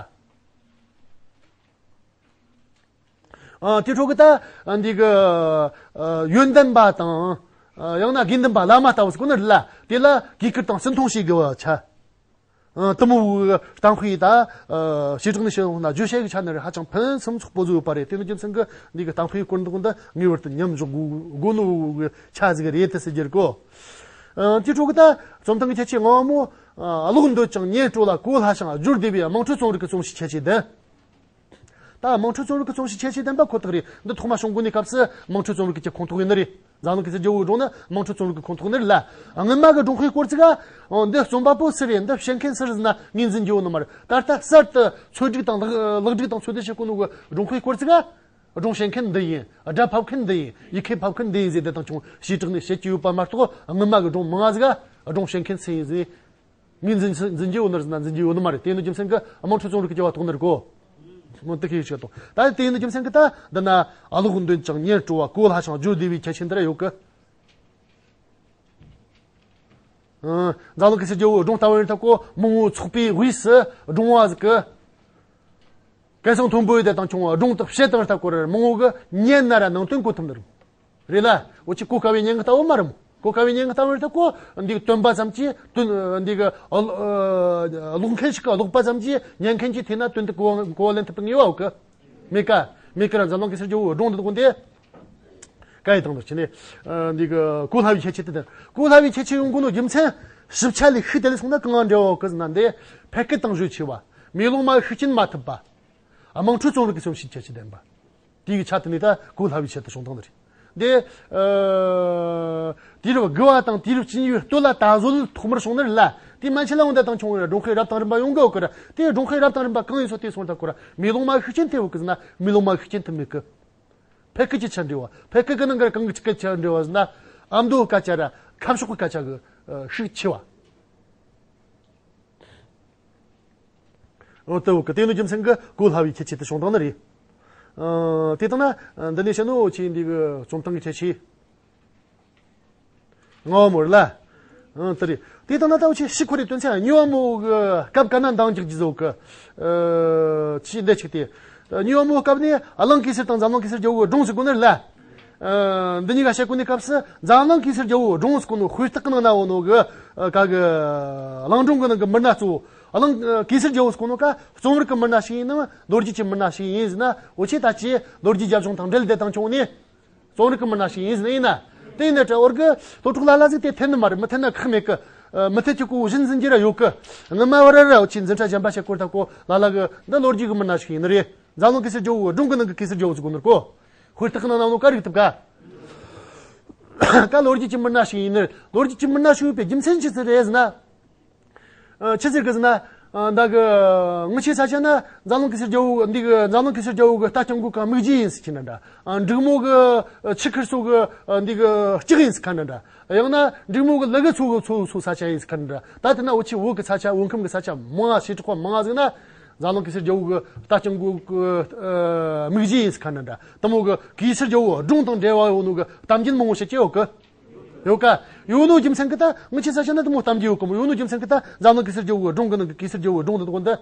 ཨ། དེ་འཕྲོ་གི་ད་འདི་གི། ཨ། ཡོན་ཏན་པ་དང་། ཨ། ཡང་ན་དགེ་འདུན་པ་བླ་མ་ལྟ་བུ་ཟེར་གོ་ནི་རེད་ལ། དེ་ལ་གུས་བཀུར་དང་སུན་མཐོང་བྱེད་དགོས་པ་ཆ། ཨ། དེ་མོ་གི་གཏམ་དཔེ་ད། ཨ། བྱེ་བྲག་ནས་བཤད་ཡོང་ན་བརྗོད་བྱ་གི་ཆ་ནས་ར་ཧ་ཅང་ཕུན་སུམ་ཚོགས་པོ་བཟོ་ཡོད་པ་རེད། དེ་ནི་རྒྱུ་མཚན་གི་འདི་གི་གཏམ་དཔེའི་སྐོར་འདུག་འདི་ངེས་པར་དུ་མཉམ་འཇོག་དགོས་དགོས་ནོ་གི་ཆ་ཟིག་རེད་དེ་ཟེར་རྒྱུ་རེད་གོ། ཨ། དེ་འཕྲོ་གི་ད་རྩོམ་སྟངས་ཀྱི་ཁྱད་ཆོས་ལྔ་བ་མོ། ཨ། ཀློག་འདོད་ཅིང་སྙན་སྤྲོ་ལ་གོ་སླ་ཞིང་སྦྱོར་བདེ་བའི་དམངས་ཁྲོད་རྩོམ་རིག་གི་རྩོམ་གཞིའི་ཁྱད་ཆོས་ལྡན། ད་དམངས་ཁྲོད་རྩོམ་རིག་གི་རྩོམ་གཞིའི་ཁྱད་ཆོས་ལྡན་པ་ཁོ་ཐག་རེད། འདི་ཐོག་མ་བྱུང་གོ་ནི་སྐབས་སུ་དམངས་ཁྲོད་རྩོམ་རིག་གི་ཁོངས་གཏོགས་ཡིན་ནི་རེད། འཛམ་གླིང་གེ་སར་རྒྱལ་པོའི་སྒྲུང་ནི་དམངས་ཁྲོད་རྩོམ་རིག་གི་ཁོངས་གཏོགས་ནི་རེད་ལ། སྔོན་མ་གི་སྒྲུང་དཔེའི་སྐོར་ཅིག་ག་འདི་རྩོམ་པ་པོ་སུ་རེད། འདི་བཤད་མཁན་སུ་རེད་ཟེར་ན་ངོས་འཛིན་རྒྱུ་ཡོད་ནི་མ་རེད། ད་ལྟ་གསར་དུ་འཚོལ་སྒྲིག་དང་ལག་ལག་སྒྲིག་དང་འཚོལ་བསྡུ་བྱེད་གོ་ནོ་གི་སྒྲུང་དཔེའི་སྐོར་ཅིག་ག་སྒྲུང་བཤད་མཁན་འདི་ཡིན། སྒྲ་ཕབ་མཁན་འདི་ཡིན། ཡི་གེ་ཕབ་མཁན་འདི་ཡིན་ཟེར་དེ་དང་ཆུང་ཞེ་དྲག་ནས་བཤད་ཀྱི་ཡོད་པ་མ་གཏོགས། སྔོན་མ་གི་སྒྲུང་མང་ང་ཟིག་ག་སྒྲུང་བཤད་མཁན་སུ་ཡིན་ཟེར། ངོས་འཛིན་འཛིན་རྒྱུ་ཡོད་ནི་རེད་ཟེར་ན་འཛིན་རྒྱུ་ཡོད་ནི་མ་རེད། དེ་ནི་རྒྱུ་མཚན་གྱིས་དམངས་ཁྲོད་རྩོམ་རིག་གི་སྐྱེ་བ་གཏོགས་ནི་རེད་གོ། མོ་དེ་ཁས་ཤིག་དང་། ད་དེ་ནི་རྒྱུ་མཚན་གྱིས་ད་འདི་ན་ཀློག་འདོད་ཅིང་སྙན་སྤྲོ་བ། གོ་སླ་ཞིང་སྦྱོར་བདེ་བའི་ཁྱད་ཆོས་འདི་ར་ཡོད་གི། ཨ། འཛམ་གླིང་གེ་སར་རྒྱལ་པོའི་སྒྲུང་ལྟ་བུ་ཡིན་ཐ་གོ། མང་བོ་ཚོགས་པའི་དབུས་སུ་སྒྲུང་བ་ཟིག་གི། སྐལ་བཟང་མཐོན་པོ་ཡོད་དེ་དང་ཆུང་བ་སྒྲུང་དག་བཤད་དང་ལྟ་སྐོར་མང་བོ་གི་ཉན་ན་ར་ནང་དོན་གོ་ཐུབ་ནི་རེད། རེད་ལ། འུ་ཆོས་གོ་དཀའ་བའི་སྙན་ངག་ལྟ་བུ་མ་རེད་མོ། གོ་དཀའ་བའི་སྙན་ངག་ལྟ་བུ་རེད་ཐ་གོ། འདི་སྟོན་པ་ཙམ་གྱིས་དོན་འདི་གི་ཨ་ཨ་ཀློག་མཁན་ཞིག་གིས་ཀློག་པ་ཙམ་གྱིས་ཉན་མཁན་གྱི་ཐད་ན་དོན་དེ་གོ་གོ་བ་ལེན་ཐུབ་པའི་ངེས་པ་ཡོད་གི། མེད་ཀ་མེད་ཀི་ར། འཛམ་གླིང་གེ་སར་རྒྱལ་པོའི་སྒྲུང་འདི་དགོངས་ཏེ། སྐད་ཡིག་དང་དུ་ཕྱིན་ནས། ཨ། འདི་གི་གོ་སླ་བའི་ཁྱད་ཆོས་དེ་དང་། གོ་སླ་བའི་ཁྱད་ཆོས་ཡོང་གོ་ནོ་རྒྱུ་མཚན་ཞིབ་ཆ་ལས་ཤུགས་དེ་ལས་སོང་ན་གང་ང་འབྲེལ་བ་ཡོད་གི་ཟེར་ན། འདི་ཕལ་སྐད་དང་གཞོལ་ཆེ་བ། མེ་ལོང་མ་ཤུགས་རྐྱེན་མ་ཐུབ་པ། དམངས་ཁྲོད་རྩོམ་རིག་གི་རྩོམ་གཞིའི་ཁྱད་ཆོས་ལྡན་པ། དེ་གི་ཆ་དེ་ནས་ད་གོ་སླ་བའི་ཆེད་དུ་བྱུང་སྟངས་འདི་རེད། འདི། ཨ། དུས་རབས་དགུ་བ་དང་དུས་རབས་བཅུ་གཉིས་པའི་སྟོད་ལ་ད་གཟོད་ཐོག་མར་བྱུང་ནི་རེད་ལ། དེ་མན་ཆད་ལ་འོང་དེ་དང་ཆུང་བའི་སྒྲུང་དཔེ་རབ་དང་རིམ་པ་ཡོང་གི་ཡོད་གི་ར། དེ་སྒྲུང་དཔེ་རབ་དང་རིམ་པ་གང་ཡིན་སོགས་དེ་སོང་ད་གོ་ར། མེ་ལོང་མ་ཤུགས་རྐྱེན་ཐེབས་ཡོད་གི་ཟེར་ན་མེ་ལོང་མ་ཤུགས་རྐྱེན་ཐེབས་མེད་གི། ཕལ་སྐད་ཀྱི་ཆ་འབྲེལ་བ། ཕལ་སྐད་ཀྱི་ནང་གི་གང་གི་སྐད་ཆ་འབྲེལ་བ་ཟེར་ན། ཨ་མདོ་སྐད་ཆ་ར་ཁམས་ཕྱོགས་ཀྱི་སྐད་ཆ་གི་ཤུགས་ཆེ་བ། འོ་དེ་བོ་གི་དེ་ནི་རྒྱུ་མཚན་གྱིས་གོ་སླ་བའི་ཁྱད་ཆོས་དེ་བྱུང་བཏང་ནི་རེད། ཨ། དེ་ལྟར་ན་འདི་ནས་བཤད་ནོ་ཆེ་འདི་གི་རྩོམ་སྟངས་ཀྱི་ཁྱད་ཆོས། ལྔ་བ་མོ་རེད་ལ། ཨ། དེ་རེད། དེ་ལྟར་ན་ད་འུ་ཆོས་ཤི་ཁོ་རེ་དོན་ཚན་གཉིས་པ་མོ་གི་སྐབས་ག་ན་འདང་རྒྱག་རྒྱུ་བཟོ་གི། ཨ། ཆི་འདི་གཅིག་སྟེ། གཉིས་པ་མོ་སྐབས་ནས་གླིང་གེ་སར་དང་འཛམ་གླིང་གེ་སར་རྒྱལ་པོའི་སྒྲུང་ཟེར་གོ་ནི་རེད་ལ། ཨ། འདི་གཉིས་ཀ་བཤད་གོ་ནི་སྐབས་སུ་འཛམ་གླིང་གེ་སར་རྒྱལ་པོའི་སྒྲུང་ཟེར་གོ་ནོ་དཔེ་རྟགས་ཀྱི་ནང་ན་འོ་ནོ་གི། ཨ། ག་གི་གླིང་སྒྲུང་གི་ནང་གི་མི་སྣ་གཙོ་བོ། གླིང་གེ་སར་རྒྱལ་པོ་ཟེར་གོ་ནོ་ཀ་རྩོམ་རིག་གི་མི་སྣ་ཞིག་ཡིན་ནམ་ལོ་རྒྱུས་ཀྱི་མི་སྣ་ཞིག་ཡིན་ཟེར་ན། འུ་ཆོས་ད་ཅི་ལོ་རྒྱུས་རྒྱབ་ལྗོངས་དང་འབྲེལ་དེ་དང་ཆུང་ནས། རྩོམ་རིག་གི་མི་སྣ་ཞིག་ཡིན་ཟེར་ན་ཡིན་ན། དེ་ཡིན་ན་ད་འོར་གི་ལྷོ་ཕྱོགས་ལ་ལ་ཟིག་དེ་འཐེན་ནི་མ་རེད། མི་འཐེན་ན་ཁག་མེད་གི། ཨ། མུ་མཐུད་ཀྱི་གོ་བཞིན་འཛིན་རྒྱུ་ར་ཡོད་གི། སྔོན་མ་བར་ར་འུ་ཆོས་འཛིན་གྲྭ་གཞན་པ་བཤད་སྐོར་ད་གོ་ལ་ལ་གི་འདི་ལོ་རྒྱུས་གི་མི་སྣ་ཞིག་ཡིན་ནི་རེད། འཛམ་གླིང་གེ་སར་རྒྱལ་པོ་སྒྲུང་གི་ནང་གི་གེ་སར་རྒྱལ་པོ་ཟིག་གོ་ནོ་ར་གོ། ཧུར་ཐག་གི་ནང་ནང་ལོ་ག་རིག་ཐུབ་ག། ད་ལོ་རྒྱུས་ཀྱི་མི་སྣ་ཞིག་ཡིན་ནི་རེད། ལོ་རྒྱུས་ཀྱི་མི་སྣ་ཞིག་ཡོད་པའི་རྒྱུ་མཚན་ཅི་ཟིག་རེད་ཟེར་ན། ཨ། ཆི་ཟེར་གི་ཟེར་ན། ཨ། ད་གི་ངི་ཆོའི་ས་ཆ་ན་འཛམ་གླིང་གེ་སར་རྒྱལ་པོ་འདི་གི་འཛམ་གླིང་གེ་སར་རྒྱལ་པོ་གི་རྟ་རྐྱང་རྒོད་གི་རྨིག་རྗེས་ཡིན་ཟེར་གྱི་ན་འདྲ། ཨ། འབྲུག་མོ་གི་ཆུ་ཁར་སོགས་གི་འདི་གི་ལྕགས་ཡིན་ཟེར་ག་ན་འདྲ། ཡང་ན་འབྲུག་མོ་གི་ལུ་གུ་ཚོ་གི་ཚོ་ཚོ་ས་ཆ་ཡིན་ཟེར་ག་ན་འདྲ། ད་དེ་ན་འུ་ཆོའི་བོད་གི་ས་ཆ་བོད་ཁམས་གི་ས་ཆ་མང་ང་བྱེ་བྲག་པ་མང་ང་ཟིག་ན། འཛམ་གླིང་གེ་སར་རྒྱལ་པོ་གི་རྟ་རྐྱང་རྒོད་གི་ཨ་རྨིག་རྗེས་ཡིན་ཟེར་ག་ན་འདྲ། དེ་མོ་གི་གེ་སར་རྒྱལ་པོ་སྒྲུང་དང་འབྲེལ་བ་ཡོད་ནོ་གི་གཏམ་རྒྱུད་མང་བོ་བཤད་ཀྱི་ཡོད་གི། ཡོད་ཀ། ཡོད་ནོ་རྒྱུ་མཚན་གི་ད་ངི་ཆོའི་ས་ཆ་ན་དེ་མོ་གཏམ་རྒྱུད་ཡོད་གི་མོ། ཡོད་ནོ་རྒྱུ་མཚན་གི་ད་འཛམ་གླིང་གེ་སར་རྒྱལ་པོ་སྒྲུང་གི་ནང་གི་གེ་སར་རྒྱལ་པོ་སྒྲུང་དེ་དག་འདི་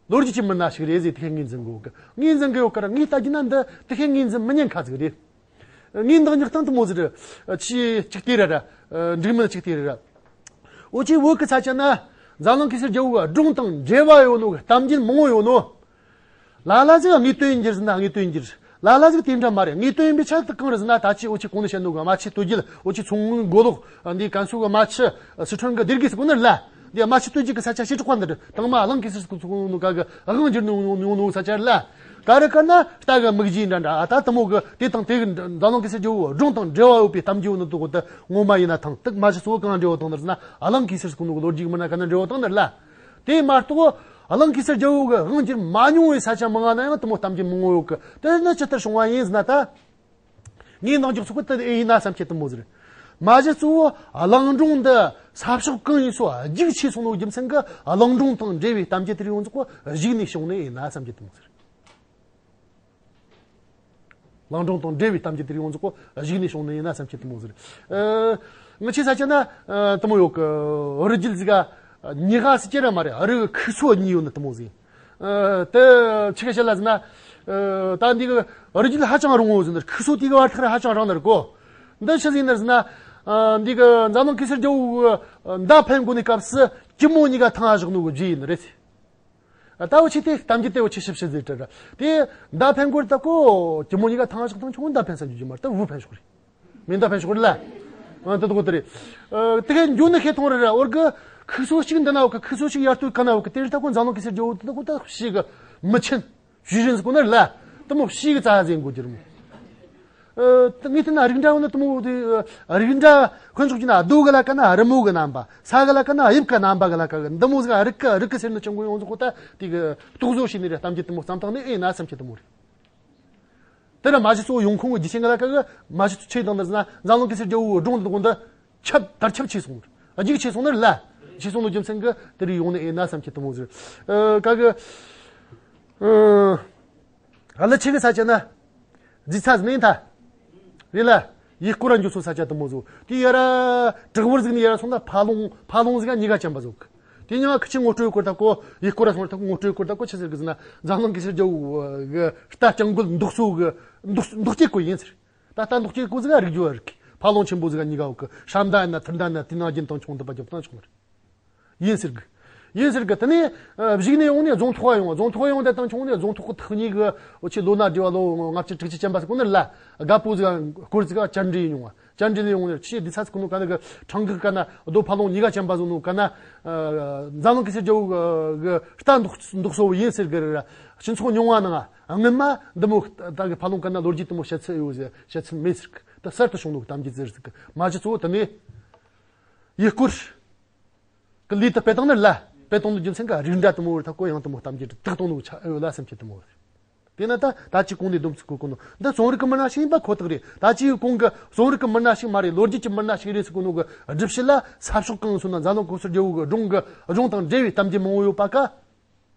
ལོ་རྒྱུས་ཀྱི་མི་སྣ་ཞིག་རེད་ཟེར། དེ་ཁས་ངོས་འཛིན་གི་ཡོད་གི། ངོས་འཛིན་གི་ཡོད་གི་ར། ངས་ལྟ་རྒྱུ་ན་འདི་དེ་ཁས་ངོས་འཛིན་མི་ཉན་ཁ་ཟིག་རེད། ངས་འདང་རྒྱག་སྟངས་དེ་མོ་ཟིག་རེད། ཆེས་གཅིག་དེ་རེད་ར། འགྲིག་མིན་གཅིག་དེ་རེད་ར། འུ་ཆོའི་བོད་གི་ས་ཆ་ན་འཛམ་གླིང་གེ་སར་རྒྱལ་པོ་སྒྲུང་དང་འབྲེལ་བ་ཡོད་ནོ་གི་གཏམ་རྒྱུད་མང་བོ་ཡོད་ནོ། ལ་ལ་ཟིག་དངོས་དོན་ཡིན་རྒྱུ་ཟེར་ན་དངོས་དོན་ཡིན་རྒྱུ། ལ་ལ་ཟིག་དེ་འདྲ་མ་རེད། དངོས་དོན་ཡིན་པའི་ཆ་དེ་གང་རེད་ཟེར་ན། ད་ཅི་འུ་ཆོས་གོང་ནས་བཤད་ནོ་གི་རྨ་ཆུ་སྟོད་རྒྱུད། འུ་ཆོའི་མཚོ་སྔོན་མགོ་ལོག་འདི་ཀན་སུའུ་གི་རྨ་ཆུ། སི་ཁྲོན་གི་སྡེ་དགེ་ཟེར་གོ་ནི་རེད་ལ། འདི་རྨ་ཆུ་སྟོད་རྒྱུད་གི་ས་ཆ་བྱེ་བྲག་པ་འདི་རེད། དང་མ་གླིང་གེ་སར་ཟེར་གོ་ནོ་ག་གི་དབང་བསྒྱུར་ནོ་ཡོང་ནོ་ས་ཆ་རེད་ལ། ག་རེ་ག་ན་རྟ་གི་རྨིག་རྗེས་འདྲ་འདྲ། ཨ། ད་དེ་མོ་གི་དེ་དང་དེ་གི་འཛམ་གླིང་གེ་སར་རྒྱལ་པོ་སྒྲུང་དང་འབྲེལ་བ་ཡོད་པའི་གཏམ་རྒྱུད་ནི་དེ་གོ་དེ་ངོ་མ་ཡིན་ན་ཐང་། དེ་རྨ་ཆུ་སོགས་གང་འབྲེལ་བ་དང་ནི་རེད་ཟེར་ན། གླིང་གེ་སར་ཟེར་གོ་ནོ་གི་ལོ་རྒྱུས་གི་མི་སྣ་ག་ན་འབྲེལ་བ་དང་ནི་རེད་ལ། དེ་མ་གཏོགས་གླིང་གེ་སར་རྒྱལ་པོ་གི་དབང་བསྒྱུར་མ་མྱོང་བའི་ས་ཆ་མང་ང་ན་ཡང་དེ་མོ་གཏམ་རྒྱུད་མང་བོ་ཡོད་གི། དེ་ནི་ཇི་ལྟར་བྱུང་བ་ཡིན་ཟེར་ན། ད་ངས་འདང་རྒྱག་ཚོད་གི་དེ་ཨེ་ཡིན་ན་བསམ་གྱི་དེ་མོ་ཟིག་རེད། མ་གཞི་གཙོ་བོ་གླིང་སྒྲུང་འདི་ས་ཕྱོགས་གང་ཡིན་སོ་རྒྱུགས་ཆེ་སོང་ནོ་རྒྱུ་མཚན་གི་གླིང་སྒྲུང་དང་འབྲེལ་བའི་གཏམ་རྒྱུད་དེ་རིགས་ཡོངས་རྫོགས་གི་གཞུག་ནས་བྱུང་ནི་ཡིན་ན་བསམ་གྱི་དེ་མོ་ཟིག་རེད། གླིང་སྒྲུང་དང་འབྲེལ་བའི་གཏམ་རྒྱུད་དེ་རིགས་ཡོངས་རྫོགས་གི་གཞུག་ནས་བྱུང་ནི་ཡིན་ན་བསམ་གྱི་དེ་མོ་ཟིག་རེད། ཨ། ངི་ཆོའི་ས་ཆ་ན་ཨ་དེ་མོ་ཡོད་གི། རི་རྒྱུད་ཟིག་ག་ཉི་ཤུ་ཟེར་གྱི་ར་མ་རེད། རི་གི་ཁུག་སོ་གཉིས་ཡོད་ནི་དེ་མོ་ཟིག། ཨ། དེ་ཆི་ག་བཤད་ལ་ཟེར་ན། ཨ། ད་འདི་གི་རི་རྒྱུད་ཧ་ཅང་རིང་བོ་ཟིག་ནི། ཁུག་སོ་དེ་གི་བར་ཐག་ར་ཧ་ཅང་རིང་ནི་རེད་གོ། འདི་ཆི་ཟིག་ཡིན་ནི་ཟེར་ན། ཨ། འདི་གི་འཛམ་གླིང་གེ་སར་རྒྱལ་པོ་གི་མདའ་འཕེན་གོ་ནི་སྐབས་སུ་གྱི་མོ་གཉིས་ཀ་ཐང་ང་བཞག་ནོ་གི་རྗེས་ཡིན་ནི་རེད། ཨ། ད་འུ་ཆོས་དེ་གཏམ་རྒྱུད་དེ་འུ་ཆོས་ཞིབ་ཞིབ་ཟིག་དྲི་ར། དེ་མདའ་འཕེན་གོ་ར་ད་གོ་གྱི་མོ་གཉིས་ཀ་ཐང་ང་བཞག་དང་ཆུང་མདའ་འཕེན་ས་འཇུ་རྒྱུ་མ་རེད། ད་འུ་འཕེན་ཤོག་རེད། མེ་མདའ་འཕེན་ཤོག་རེད་ལ། ཨ། དེ་དག་དེ་རེད། ཨ། དེ་ག་འཇུ་ནི་ཤེས་ཐོང་རེད་ར། འོར་གི་ཁུག་སོ་གཅིག་འདི་ན་ཡོད་གི། ཁུག་སོ་གཅིག་ཡར་སྟོད་ག་ན་ཡོད་གི། དེ་རིགས་ད་གོ་འཛམ་གླིང་གེ་སར་རྒྱལ་པོ་དེ་ད་གོ་ད་ཕྱི་གི་མི་ཆེན། ཞུས་རིན་ཟེར་གོ་ནི་རེད་ལ། དེ་མོ་ཕྱི་གི་རྩ་ཟེར་གོ་རྒྱུ་རེད་མོ། ཨ། ངས་བལྟས་ན་རིགས་འདྲ་བོ་ནི་དེ་མོ་དེ། ཨ། རིགས་འདྲ་དཔེ་འཇོག་རྒྱུ་ན་རྡོ་གི་ལ་ཀ་ན་རི་མོ་གི་རྣམ་པ། ས་གི་ལ་ཀ་ན་དབྱིབས་གི་རྣམ་པ་གི་ལ་ཀ་གི་འདི་མོ་ཟིག་རིགས་གི་རིགས་གི་ཟེར་ནི་ཆུང་གོ་ཡོངས་རྫོགས་གོ་ད་དེ་གི་རྟོག་བཟོ་བྱས་ནི་རེད། གཏམ་རྒྱུད་དེ་མོ་བརྩམས་བཏང་ནི་ཨེ་ན་བསམ་གྱི་དེ་མོ་རེད། དེ་ལ་མ་གཞི་གཙོ་བོ་ཡོང་ཁུངས་གི་རྒྱུ་རྐྱེན་གི་ལ་ཀ་གི་མ་གཞི་ཆེ་དང་འདི་ཟེར་ན་འཛམ་གླིང་གེ་སར་རྒྱལ་པོའི་སྒྲུང་འདི་དགོན་དུ་ཁྱབ་དར་ཁྱབ་ཆེ་སོང་། རྒྱུགས་ཆེ་སོང་ནི་རེད་ལ། ཆེ་སོང་ནི་རྒྱུ་མཚན་གི་དེ་རིགས་ཡོང་ནི་ཨེ་ན་བསམ་གྱི་དེ་མོ་ཟིག། ཨ། ཀ་གི། ཨ། ཨ་ལ་ཆེ་གི་ས་ཆ་ན། རྫི་ཚ་ཟིག་ནི་ད། རེད་ལ། ཡུལ་སྐོར་ར་འགྱོ་སོ་ས་ཆ་དེ་མོ་ཟིག། དེ་ཡ་ར་བྲག་བར་ཟིག་ནས་ཡ་ར་སོང་ན་ཕ་ལོང་ཕ་ལོང་ཟིག་ག་གཉིས་ཀ་ཅན་པ་ཟིག། དེ་ཉང་ཁི་ཆེ་ངོ་སྤྲོད་སྐོར་ད་གོ། ཡུལ་སྐོར་ར་སོང་ད་གོ་ངོ་སྤྲོད་སྐོར་ད་གོ་ཆི་ཟེར་གི་ཟེར་ན། འཛམ་གླིང་གེ་སར་རྒྱལ་པོ་གི་རྟ་རྐྱང་རྒོད་འདུག་སོ་གི་འདུག་འདུག་སྐྱེ་གོ་ཡིན་ཟེར། ད་རྟ་འདུག་སྐྱེ་གོ་ཟིག་ག་རིག་རྒྱུ་བ་རིག། ཕ་ལོང་ཆེན་པོ་ཟིག་ག་གཉིས་ཀ་ཡོད་གི། ཧྲམ་མདའ་ཡིན་ན་ཐུར་མདའ་ཡིན་ན་དེ་ནང་རྒྱུན་དང་ཆུང་དུ་པ་རྒྱབ་སྟངས་ཆུང་ནི་རེད། ཡིན་ཟེར་གི། ཡིན་ཟེར་གི། དེ་ནས་ཨ་གཞུག་ནས་ཡོང་ནས་རྫོང་ཐོག་ག་ཡོང་བ། རྫོང་ཐོག་ག་ཡོང་དེ་དང་ཆུང་ནས་རྫོང་ཐོག་གི་ཐག་ཉེ་གི་འུ་ཆོའི་ལོ་ན་བགྲེས་པ་ལོ་ལྔ་བཅུ་དྲུག་ཅུ་ཅན་པ་ཟིག་གོ་ནི་རེད་ལ། རྒད་པོ་ཟིག་ག་སྐོར་ཟིག་ག་བཅར་འདྲི་ཡོང་བ། བཅར་འདྲི་ལ་ཡོང་ནས་ཆི་འདི་ཚ་ཟིག་གོ་ནོ་ག་ན་གི་ཁྲང་གི་ག་ན་རྡོ་ཕ་ལོང་གཉིས་ཀ་ཅན་པ་ཟིག་ནོ་ག་ན། ཨ་འཛམ་གླིང་གེ་སར་རྒྱལ་པོ་གི་གི་རྟ་འདུག་འདུག་སོ་བོ་ཡིན་ཟེར་གི་རེད་ར། སྤྱི་ཚོགས་མྱོང་བ་ནང་ང་སྔོན་མ་འདི་མོ་ད་གི་ཕ་ལོང་ག་ན་ལོ་རྒྱུས་དེ་མོ་བཤད་ཚུལ་ཡོད་ཟེར་བཤད་ཚུལ་མེད་ཟེར་གི། ད་གསར་དུ་བྱུང་ནོ་གི་གཏམ་རྒྱུད་ཟེར་ཟེར་གི། མ་གཞི་གཙོ་བོ་དེ་ནས་ཡུལ་སྐོར། གི་ལས་དེ་སྤེལ་བཏང་ནི་ལ། སྤེལ་བཏང་ནི་རྒྱུ་མཚན་གི་རིགས་འདྲ་དེ་མོ་བར་ཐག་གོ་ཡང་དེ་མོ་གཏམ་རྒྱུད་དེ་བཏགས་བཏང་ནོ་ཆ་ཨེ་ཡོད་ལ་བསམ་གྱི་དེ་མོ་བར། དེ་ན་ད་ད་ཅི་གོང་ནས་སྡོམ་ཚིག་གོ་གོ་ནོ་འདི་རྩོམ་རིག་གི་མི་སྣ་ཞིག་ཡིན་པ་ཁོ་ཐག་རེད། ད་ཅི་གོང་གི་རྩོམ་རིག་གི་མི་སྣ་ཞིག་མ་རེད། ལོ་རྒྱུས་ཀྱི་མི་སྣ་ཞིག་རེད་ཟེར་གོ་ནོ་གི་སྒྲུབ་བྱེད་ལ་ས་ཕྱོགས་གང་སོང་ན་འཛམ་གླིང་གེ་སར་རྒྱལ་པོ་གི་སྒྲུང་གི་སྒྲུང་དང་འབྲེལ་བའི་གཏམ་རྒྱུད་མང་བོ་ཡོད་པ་ཀ།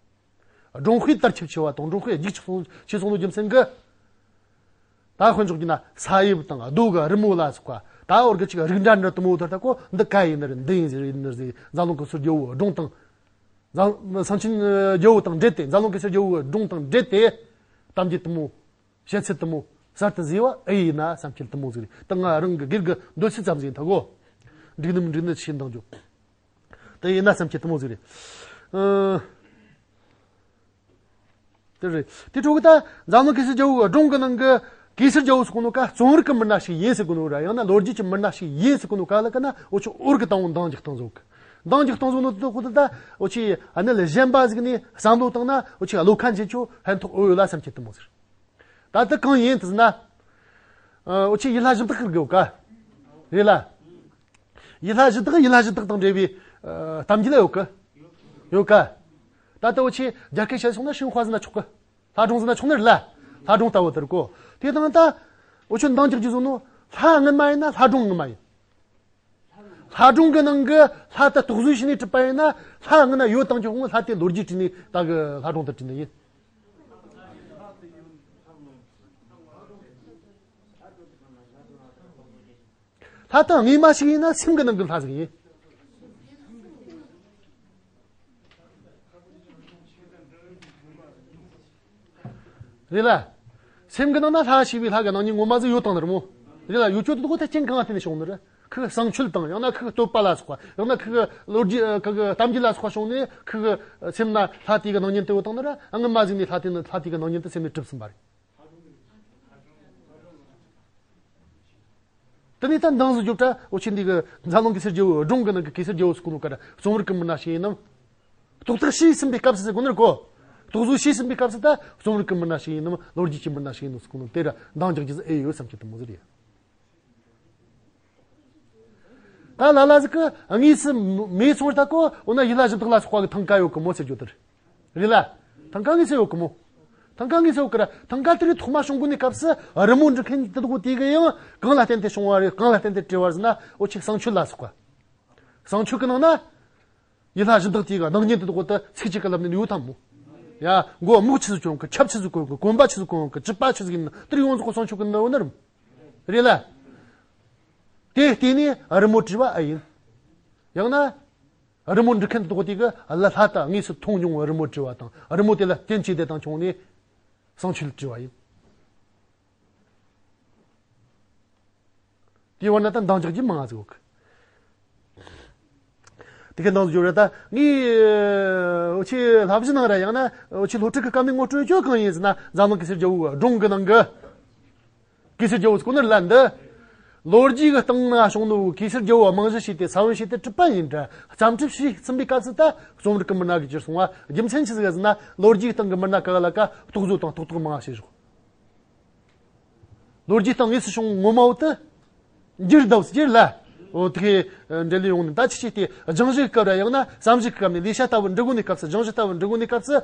སྒྲུང་དཔེ་དར་ཁྱབ་ཆེ་བ་དང་སྒྲུང་དཔེ་རྒྱུགས་ཆེ་སོང་ཆེ་སོང་ནོ་རྒྱུ་མཚན་གི། ད་དཔེ་འཇོག་རྒྱུ་ན་ས་དབྱིབས་དང་རྡོ་གི་རི་མོ་ལ་སོགས་པ། ད་འོར་གི་ཅིག་རིགས་འདྲ་འདྲ་དེ་མོ་དེར་ད་གོ་འདི་ག་ཡིན་ནི་རེད། འདི་ཡིན་ཟེར་ཡིན་ནི་ཟེར། འཛམ་གླིང་གེ་སར་རྒྱལ་པོའི་སྒྲུང་དང་། འཛམ་སེང་ཆེན་རྒྱལ་པོ་དང་འབྲེལ་ཏེ། འཛམ་གླིང་གེ་སར་རྒྱལ་པོའི་སྒྲུང་དང་འབྲེལ་ཏེ། གཏམ་རྒྱུད་དེ་མོ། བཤད་ཚུལ་དེ་མོ་གསར་དུ་བཟོས་པ་ཨེ་ཡིན་ན་བསམ་འཆར་དེ་མོ་ཟིག་རེད། ད་ང་རང་གི་སྒེར་གི་འདོད་ཚུལ་ཙམ་ཟིག་ཡིན། ད་གོ། འགྲིག་ནི་མི་འགྲིག་ནི་ཤེས་འདང་རྒྱུ། དེ་ཡིན་ན་བསམ་འཆར་དེ་མོ་ཟིག་རེད། ཨ། དེ་རེད། དེ་འཕྲོ་གི་ད་འཛམ་གླིང་གེ་སར་རྒྱལ་པོའི་སྒྲུང་གི་ནང་གི་ གེ་སར་རྒྱལ་པོ་ཟེར་གོ་ནོ་ཀ་རྩོམ་རིག་གི་མི་སྣ་ཞིག་ཡིན་ཟེར་གོ་ནོ་ར། ཡང་ན་ལོ་རྒྱུས་ཀྱི་མི་སྣ་ཞིག་ཡིན་ཟེར་གོ་ནོ་ཀ་ལ་ཀ་ན་འུ་ཆོ་འུར་གི་དང་བོ་འདང་རྒྱག་སྟངས་བཟོ་གི། འདང་རྒྱག་སྟངས་བཟོ་ནོ་དེ་ཁོ་ད་འུ་ཆོ་ཨ་ནི་ལ་གཞན་པ་ཟིག་ནས་བསམ་བློ་བཏང་ན་འུ་ཆོ་བློ་ཁ་འབྱེད་ཆོ་ཕན་ཐོགས་འོས་ཡོད་ལ་བསམ་གྱི་དེ་མོ་ཟེར། ད་ལྟ་གང་ཡིན་དུ་ཟེར་ན། ཨ། འུ་ཆོ་ཡུལ་ལྷ་གཞི་བདག་གི་ཡོད་ཀ་རེད་ལ། ཡུལ་ལྷ་གཞི་བདག་ཡུལ་ལྷ་གཞི་བདག་དང་འབྲེལ་བའི་ཨ་གཏམ་རྒྱུད་ལ་ཡོད་ཀི་ཡོད་ཀ་ད་ལྟ་འུ་ཆོས་རྒྱ་སྐད་བཤད་སོང་ན་ཤིང་ཧྭ་ཟེར་ན་ཆོག་གི་ལྷ་སྒྲུང་ཟེར་ན་ཆོག་ནི་རེད་ལ། ལྷ་སྒྲུང་ལྟ་བུ་དེར་གོ་དེ་དང་ད་འུ་ཆོས་འདང་རྒྱག་རྒྱུ་བཟོ་ནོ། ལྷ་སྔོན་མ་ཡིན་ན་ལྷ་སྒྲུང་སྔོན་མ་ཡིན། ལྷ་སྒྲུང་གི་ནང་གི་ལྷ་དེ་རྟོག་བཟོ་བྱས་ནས་བྲིས་པ་ཡིན་ན་ལྷ་སྔོན་ན་ཡོད་དང་ཀྱང་ལྷ་དེ་ལོ་རྒྱུས་བྲིས་ནས་ད་གི་ལྷ་སྒྲུང་དེ་བྲིས་ནི་ཡིན། ལྷ་དང་དངོས་མ་ཞིག་ཡིན་ན་སེམས་ཀྱི་ནང་གི་ལྷ་ཟིག་ཡིན། རེད་ལ། སེམས་ཀྱི་ནང་ན་ལྷ་ཞེས་པའི་ལྷ་གི་སྣང་བརྙན་ངོ་མ་ཟིག་ཡོད་དང་ནི་རེད་མོ། རེད་ལ། ཡོད་ཆོག་དེ་ཁོ་ཐག་རྐྱེན་གང་ལ་བརྟེན་ནས་བྱུང་ནི་རེད། ཁོ་གི་བསང་མཆོད་དང་ཡང་ན་ཁོ་གི་བསྟོད་པ་ལ་སོགས་པ་ཡང་ན་ཁོ་གི་ལོ་རྒྱུས་ཁོ་གི་གཏམ་རྒྱུད་ལ་སོགས་པ་བྱུང་ནས་ཁོ་གི་སེམས་ན་ལྷ་དེ་གི་སྣང་བརྙན་དེ་ཡོད་དང་ནི་རེད། སྔོན་མ་ཟིག་ནས་ལྷ་དེ་ནི་ལྷ་དེ་གི་སྣང་བརྙན་དེ་སེམས་ནས་གྲུབ་ཟིན་པ་རེད། དེ་ནས་ད་འདང་ཟིག་རྒྱོབ་དྲ་འུ་ཆོ་འདི་གི་འཛམ་གླིང་གེ་སར་རྒྱལ་པོའི་སྒྲུང་གི་ནང་གི་གེ་སར་རྒྱལ་པོ་ཟེར་གོ་ནོ་ཀ་ར་རྩོམ་རིག་གི་མི་སྣ་ཞིག་ཡིན་ནམ། རྟོག་བཏགས་བྱས་ཟིན་པའི་སྐབས་སུ་ཟེར་གོ་ནི་རེད་གོ་རྟོག་བཟོ་བྱས་ཟིན་པའི་སྐབས་སུ་ད་རྩོམ་རིག་གི་མི་སྣ་ཞིག་ཡིན་ནམ་ལོ་རྒྱུས་ཀྱི་མི་སྣ་ཞིག་ཡིན་ནམ་ཟེར་གོ་ནོ་དེ་ར་འདང་རྒྱག་རྒྱུ་ཟིག་ཨེ་ཡོད་བསམ་གྱི་དེ་མོ་ཟིག་རེད། ད་ལ་ལ་ཟིག་གི་དངོས་སུ་མེད་སོང་ད་གོ་འོ་ན་ཡུལ་ལྷ་གཞི་བདག་ལ་སོགས་པ་གི་ཐང་ཀ་ཡོད་གི་མོ་ཟེར་རྒྱུ་དེ་རེད། རེད་ལ། ཐང་ཀ་དངོས་སུ་ཡོད་གི་མོ། ཐང་ཀ་དངོས་སུ་ཡོད་གི་ར། ཐང་ཀ་དེ་རིགས་ཐོག་མ་བྱུང་གོ་ནི་སྐབས་སུ་རི་མོ་འབྲི་མཁན་དེ་དག་དེ་གི་ཡང་གང་ལ་བརྟེན་ཏེ་བྱུང་བ་རེད། གང་ལ་བརྟེན་ཏེ་བྲིས་པ་ཟེར་ན་འུ་ཆོས་བསང་མཆོད་ལ་སོགས་པ། བསང་མཆོད་གི་ནང་ན་ཡུལ་ལྷ་གཞི་བདག་དེ་གི་སྣང་བརྙན་དེ་དག་དེ་ཚིག་གཅིག་གི་ལམ་ནས་ཡོད་དམ་མོ། ཡ། མགོ་རྨོག་ཆི་ཟིག་གྱོན་གི་ཆབ་ཆི་ཟིག་གོན་གི་གོན་པ་ཆི་ཟིག་གོན་གི་གྲུབ་པ་ཆི་ཟིག་ཡིན་ན་དེ་རིགས་ཡོངས་རྫོགས་གི་བསང་མཆོད་གི་ནང་ན་ཡོད་ནི་རེད། རེད་ལ། དེ་བརྟེན་ནས་རི་མོ་བྲིས་པ་ཨེ་ཡིན། ཡང་ན། རི་མོ་འབྲི་མཁན་དེ་དག་དེ་གི་ལ་ལྷ་ད་དངོས་སུ་མཐོང་མྱོང་བའི་རི་མོ་བྲིས་པ་དང་རི་མོ་དེ་ལ་རྟེན་བཅས་ཏེ་དང་བྱུང་ནས་བསང་མཆོད་བྲིས་པ་ཡིན། དེའི་བར་ན་ད་འདང་རྒྱག་རྒྱུ་མང་ང་ཟིག་ཡོད་གི། དེ་གི་འདང་རྒྱག་ར་ད་ངས་འུ་ཆོས་བསླབ་གཞི་ནང་ར་ཡང་ན་འུ་ཆོས་སློབ་ཁྲིད་ཀྱི་སྐབས་ནས་ངོ་སྤྲོད་རྒྱུ་གང་ཡིན་ཟེར་ན་འཛམ་གླིང་གེ་སར་རྒྱལ་པོའི་སྒྲུང་གི་ནང་གི་གེ་སར་རྒྱལ་པོ་ཟེར་གོ་ནི་ལ་འདི། ལོ་རྒྱུས་ཀྱི་སྟེང་ན་བྱུང་ནོ་གེ་སར་རྒྱལ་པོ་རྨང་གཞི་བྱས་ཏེ་ས་བོན་བྱས་ཏེ་གྲུབ་པ་ཡིན་དྲ་བརྩམས་གྲུབ་བྱས་ཟིན་པའི་སྐབས་སུ་ད་རྩོམ་རིག་གི་མི་སྣ་གི་གྱུར་སོང་བ་རྒྱུ་མཚན་ཆི་ཟིག་ཟེར་ན་ལོ་རྒྱུས་སྟེང་གི་མི་སྣ་ག་ལ་ཀ་རྟོག་བཟོ་དང་རྟོག་བཏགས་མང་བ་བྱས་བཞག་ལོ་རྒྱུས་སྟེང་དངོས་སུ་བྱུང་ངོ་མ་བོ་དེ་འགྱུར་ཟླ་བ་ཟེར་ལ། འོ་དེ་གའི་འབྲེལ་ལས་ཡོང་ནས་ད་ཆི་བྱས་ཏེ་སྦྱང་གཞི་སྐབས་ར་ཡང་ན་བསམ་གཞིག་སྐབས་ནས་ལས་བྱ་ལྟ་བུ་འབྲི་དགོས་ནས་སྐབས་སུ་སྦྱང་གཞི་ལྟ་བུ་འབྲི་དགོས་ནས་སྐབས་སུ་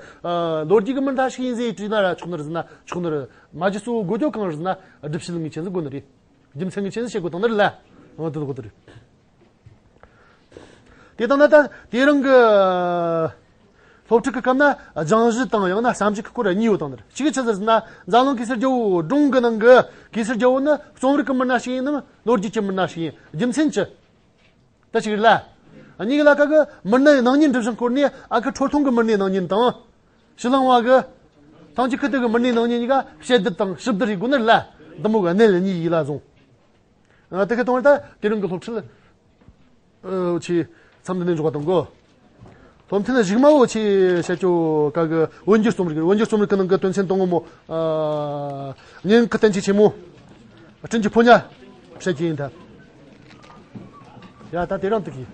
ལོ་རྒྱུས་ཀྱི་མི་སྣ་ཞིག་ཡིན་ཟེར་བྲིས་ན་ར་ཆོག་ནི་རེད་ཟེར་ན་ཆོག་ནི་རེད། མ་གཞི་གཙོ་བོ་དགོས་རྒྱུ་གང་རེད་ཟེར་ན་སྒྲུབ་བྱེད་ངེས་ཅན་ཟིག་དགོས་ནི་རེད། རྒྱུ་མཚན་ངེས་ཅན་ཟིག་བྱེད་དགོས་དང་ནི་རེད་ལ། འོ་དེ་དགོས་དེ་རེད། དེ་དང་ན་ད་དེ་རིང་གི་སློབ་ཁྲིད་ཀྱི་སྐབས་ན་སྦྱང་གཞི་དང་ཡང་ན་བསམ་གཞིག་གི་སྐོར་གཉིས་ཡོད་དང་ནི་རེད། གཅིག་ཆི་ཟེར་ན་འཛམ་གླིང་གེ་སར་རྒྱལ་པོའི་སྒྲུང་གི་ནང་གི་གེ་སར་རྒྱལ་པོ་ནི་རྩོམ་རིག་གི་མི་སྣ་ཞིག་ཡིན་ནམ་ལོ་རྒྱུས་ཀྱི་མི་སྣ་ཞིག་ཡིན་རྒྱུ་མཚན་ཅི། ད་ཅིག་ལ། གཉིས་ཀ་ལ་ཀ་གི་མི་སྣའི་སྣང་བརྙན་འབྲི་བཞིན་སྐོར་ནས་ཨ་ཁུ་ཁྲོ་ཐུང་གི་མི་སྣའི་སྣང་བརྙན་དང་། ཕྱི་གླིང་བ་གི་ཐང་ཅིག་ཁུ་དེ་གི་མི་སྣའི་སྣང་བརྙན་གཉིས་ཀ་ཕྱེ་བསྡུར་དང་ཞིབ་བསྡུར་ཡེད་དགོས་ནི་ལ། འདི་མོ་གི་གནད་གཉིས་ཡིད་ལ་བཟུང་། ཨ་དེ་གི་དོན་ད་དེ་རིང་གི་སློབ་ཁྲིད་ཨ་ཆི་མཚམས་འདི་ནས་འཇོག་པ་དང་གོ། སློབ་ཐུན་གཞུག་མ་བོ་ཆི་བཤད་ཅོ་ག་གི་འོན་སྒྱུར་རྩོམ་རིག་འོན་སྒྱུར་རྩོམ་རིག་གི་ནང་གི་དོན་ཚན་དང་པོ་མོ། ཨ་སྙན་ངག་གི་བསྟན་བཅོས་ཆེན་མོ། སྤྲིན་གྱི་ཕོ་ཉ་བཤད་ཀྱི་ཡིན་ད། ཡ་ད་དེ་རང་དུ་གི།